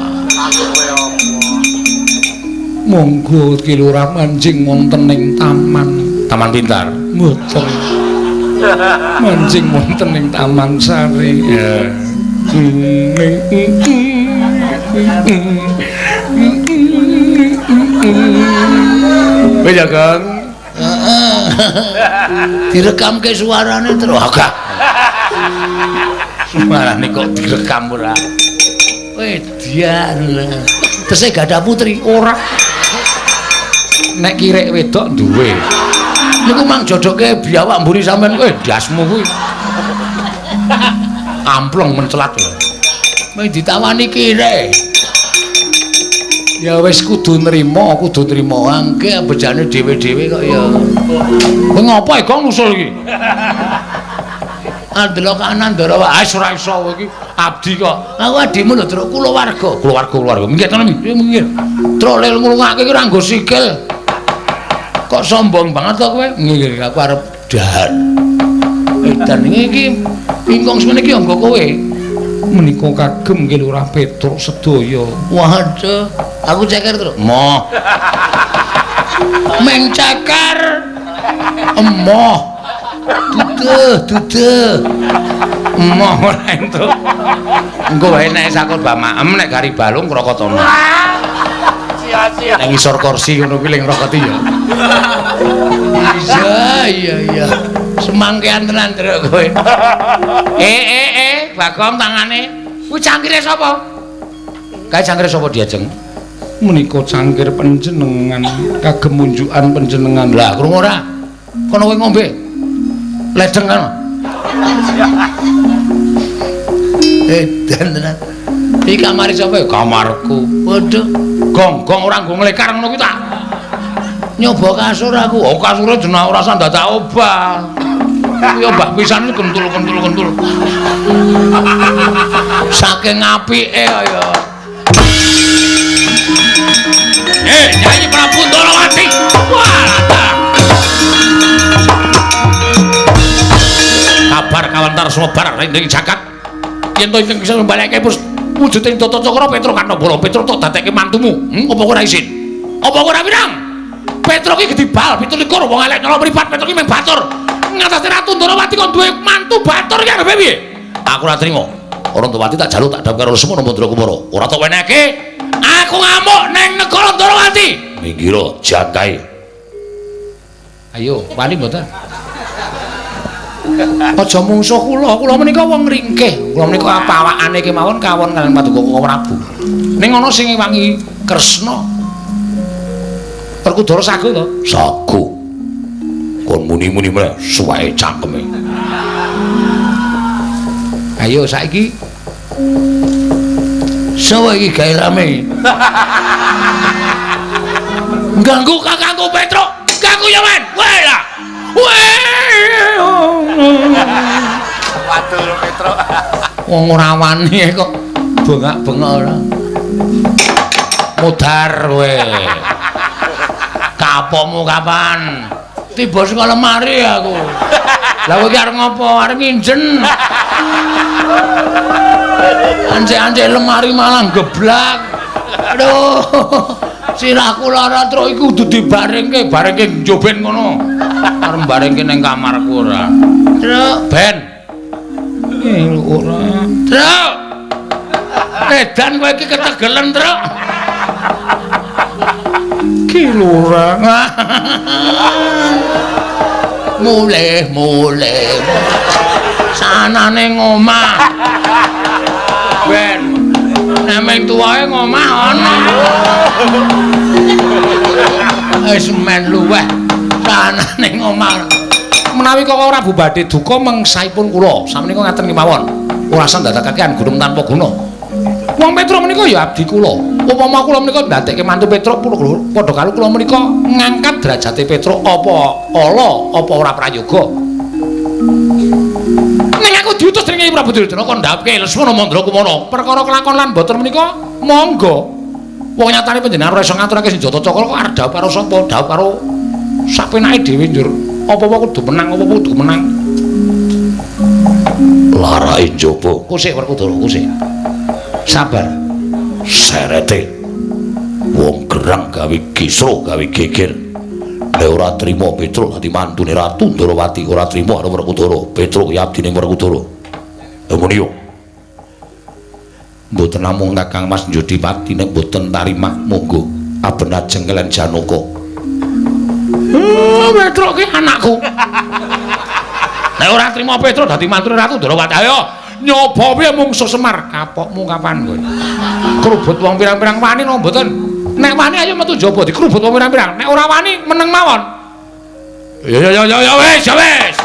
Monggo Ki Lurah manjing wonten ing taman. Taman Pintar. Mboten. Manjing wonten ing Taman Sari. Ya. Wis ya, Kang. Direkamke suarane terus. Agak. Suarane kok direkam ora. Edian. Tesih gadah putri ora. Nek kirek wedok duwe. Niku mang jodoke biawak mburi sampean kowe ndasmu kuwi. Amplong mencelat lho. Mung ditawani kirek. Ya wis kudu nrimo, kudu nrimo. Angke bejane dhewe-dhewe kok ya. Kowe ngopo e Gong nusul iki? Andelok kanan ndara wae. Ah ora iso kowe iki abdi kok. Aku adimu lho, Truk, kulawarga. Kulawarga, kulawarga. Minggir tenan, minggir. Truk lel ngrungake ki ora nggo sikil. Kok sombong banget to kowe? Nggih, aku arep dahar. Edan iki ingkung semene iki anggo kowe. Menika kagem nggih Lurah Petruk sedaya. Waduh, aku ceker, Truk. Moh. Meng ceker. Emoh. Duduh, duduh. Emoh ora entuk. Engko wae nek sakur bamaem nek gari balung krokotana. Sia-sia. Nek ngisor kursi ngono kuwi ling ngrokoti ya. Iya, iya, iya. Semangkean tenan Truk kowe. Bagong tangane. Kuwi cangkire sapa? Kae cangkire sapa diajeng? Menika cangkir panjenengan, kagem munjukan panjenengan. Lah, krungu ora? Kono kowe ngombe. Ledeng kan. Edan tenan. Iki kamare sapa ya? Kamarku. Waduh, gong-gong ora nggo nglekar ngono kuwi tak. Nyoba kasur aku. Oh, kasure jeneng ora usah dadak obah. Kuwi obah pisan kentul-kentul-kentul. Saking apike ya. Nyai Prabu Ndorowati. Wah, kabar kawantar sumebar ing jagat. Yen to ingkang bisa mbalekke wujuding Tata Cakra Petruk Karnabala, Petruk tok dadekke mantumu. Apa ora isin? Apa ora wirang? Petruk iki gedhi bal 27 wong elek nyolong mripat, Petruk iki mung batur. Ngatasi Ratu Ndorowati kon duwe mantu batur iki arepe piye? Aku ora trima. Ndorowati tak jaluk tak dhawuh karo Lesmana Mandra Kumara. Ora tok wenehke. Aku ngamuk ning negara Ndorowati. Minggira jangkae. Ayo, wani mboten? Aja mungsuh kula, kula menika wong ringkih. Kula menika pawakane kemawon kawon kaliyan Paduka Prabu. Ning ana sing ngewangi Kresna. Werkudara sago to? Sago. Kon muni-muni meneh suweke cangkeme. Ayo saiki. Sawa iki gawe rame. Ganggu kakangku Petruk, ganggu ya men. Weh lah. Weh. Waduh Petruk. Wong ora wani kok bengak-bengok ora. Mudar kowe. Kapokmu kapan? Tiba saka lemari aku. Lah kowe iki arep ngopo? Arep nginjen. Ancek-ancek lemari malah geblak. Aduh. Sirahku lara truk iku kudu dibaringke, barengke njoben ngono. Arep barengke ning kamarku ora. Truk, ben. Ora. Truk. Edan kowe iki ketegelen, Truk. Ki lurah. Mulih, mulih. Sanane ngomah. Ben. Nek tuwae ngomah ana. Wis men luweh. Sanane ngomah. Menawi Kaka Prabu badhe duka mengsaipun kula, samenika ngaten kemawon. Ora usah ndadekake gunung tanpa guna. Wong Petruk menika ya abdi kula. Upama kula menika ndadekke mantu Petruk padha karo kula menika ngangkat derajate Petruk apa ala apa ora prayoga. Ning aku diutus dening Prabu Duryudana kon ndhawuhke Lesmana Mandra Kumara. Perkara kelakon lan boten menika monggo. Wong nyatane panjenengan ora iso ngaturake senjata cakra kok arep dhawuh karo sapa? Dhawuh karo sapenake dhewe njur. Apa-apa kudu menang, apa-apa kudu menang. Larake njaba. Kusik Werkudara, kusik. Sabar. Serete. Wong gerang gawe kisro, gawe geger. Nek ora trima Petruk dadi mantune Ratu Ndorowati, ora trima karo Werkudara. Petruk ya abdine Werkudara. Lha muni yo. Mboten namung Kakang Mas Njodipati nek mboten tarimah monggo aben ajeng kaliyan Janaka. Petruk ki anakku. Nek ora trima Petruk dadi mantune Ratu Ndorowati, ayo nyoba piye mungsuh Semar. Kapokmu kapan kowe? Krubut wong pirang-pirang wani napa mboten? Nek wani ayo metu njaba dikrubut wong pirang-pirang. Nek ora wani meneng mawon. Ya ya ya ya wis, ya wis.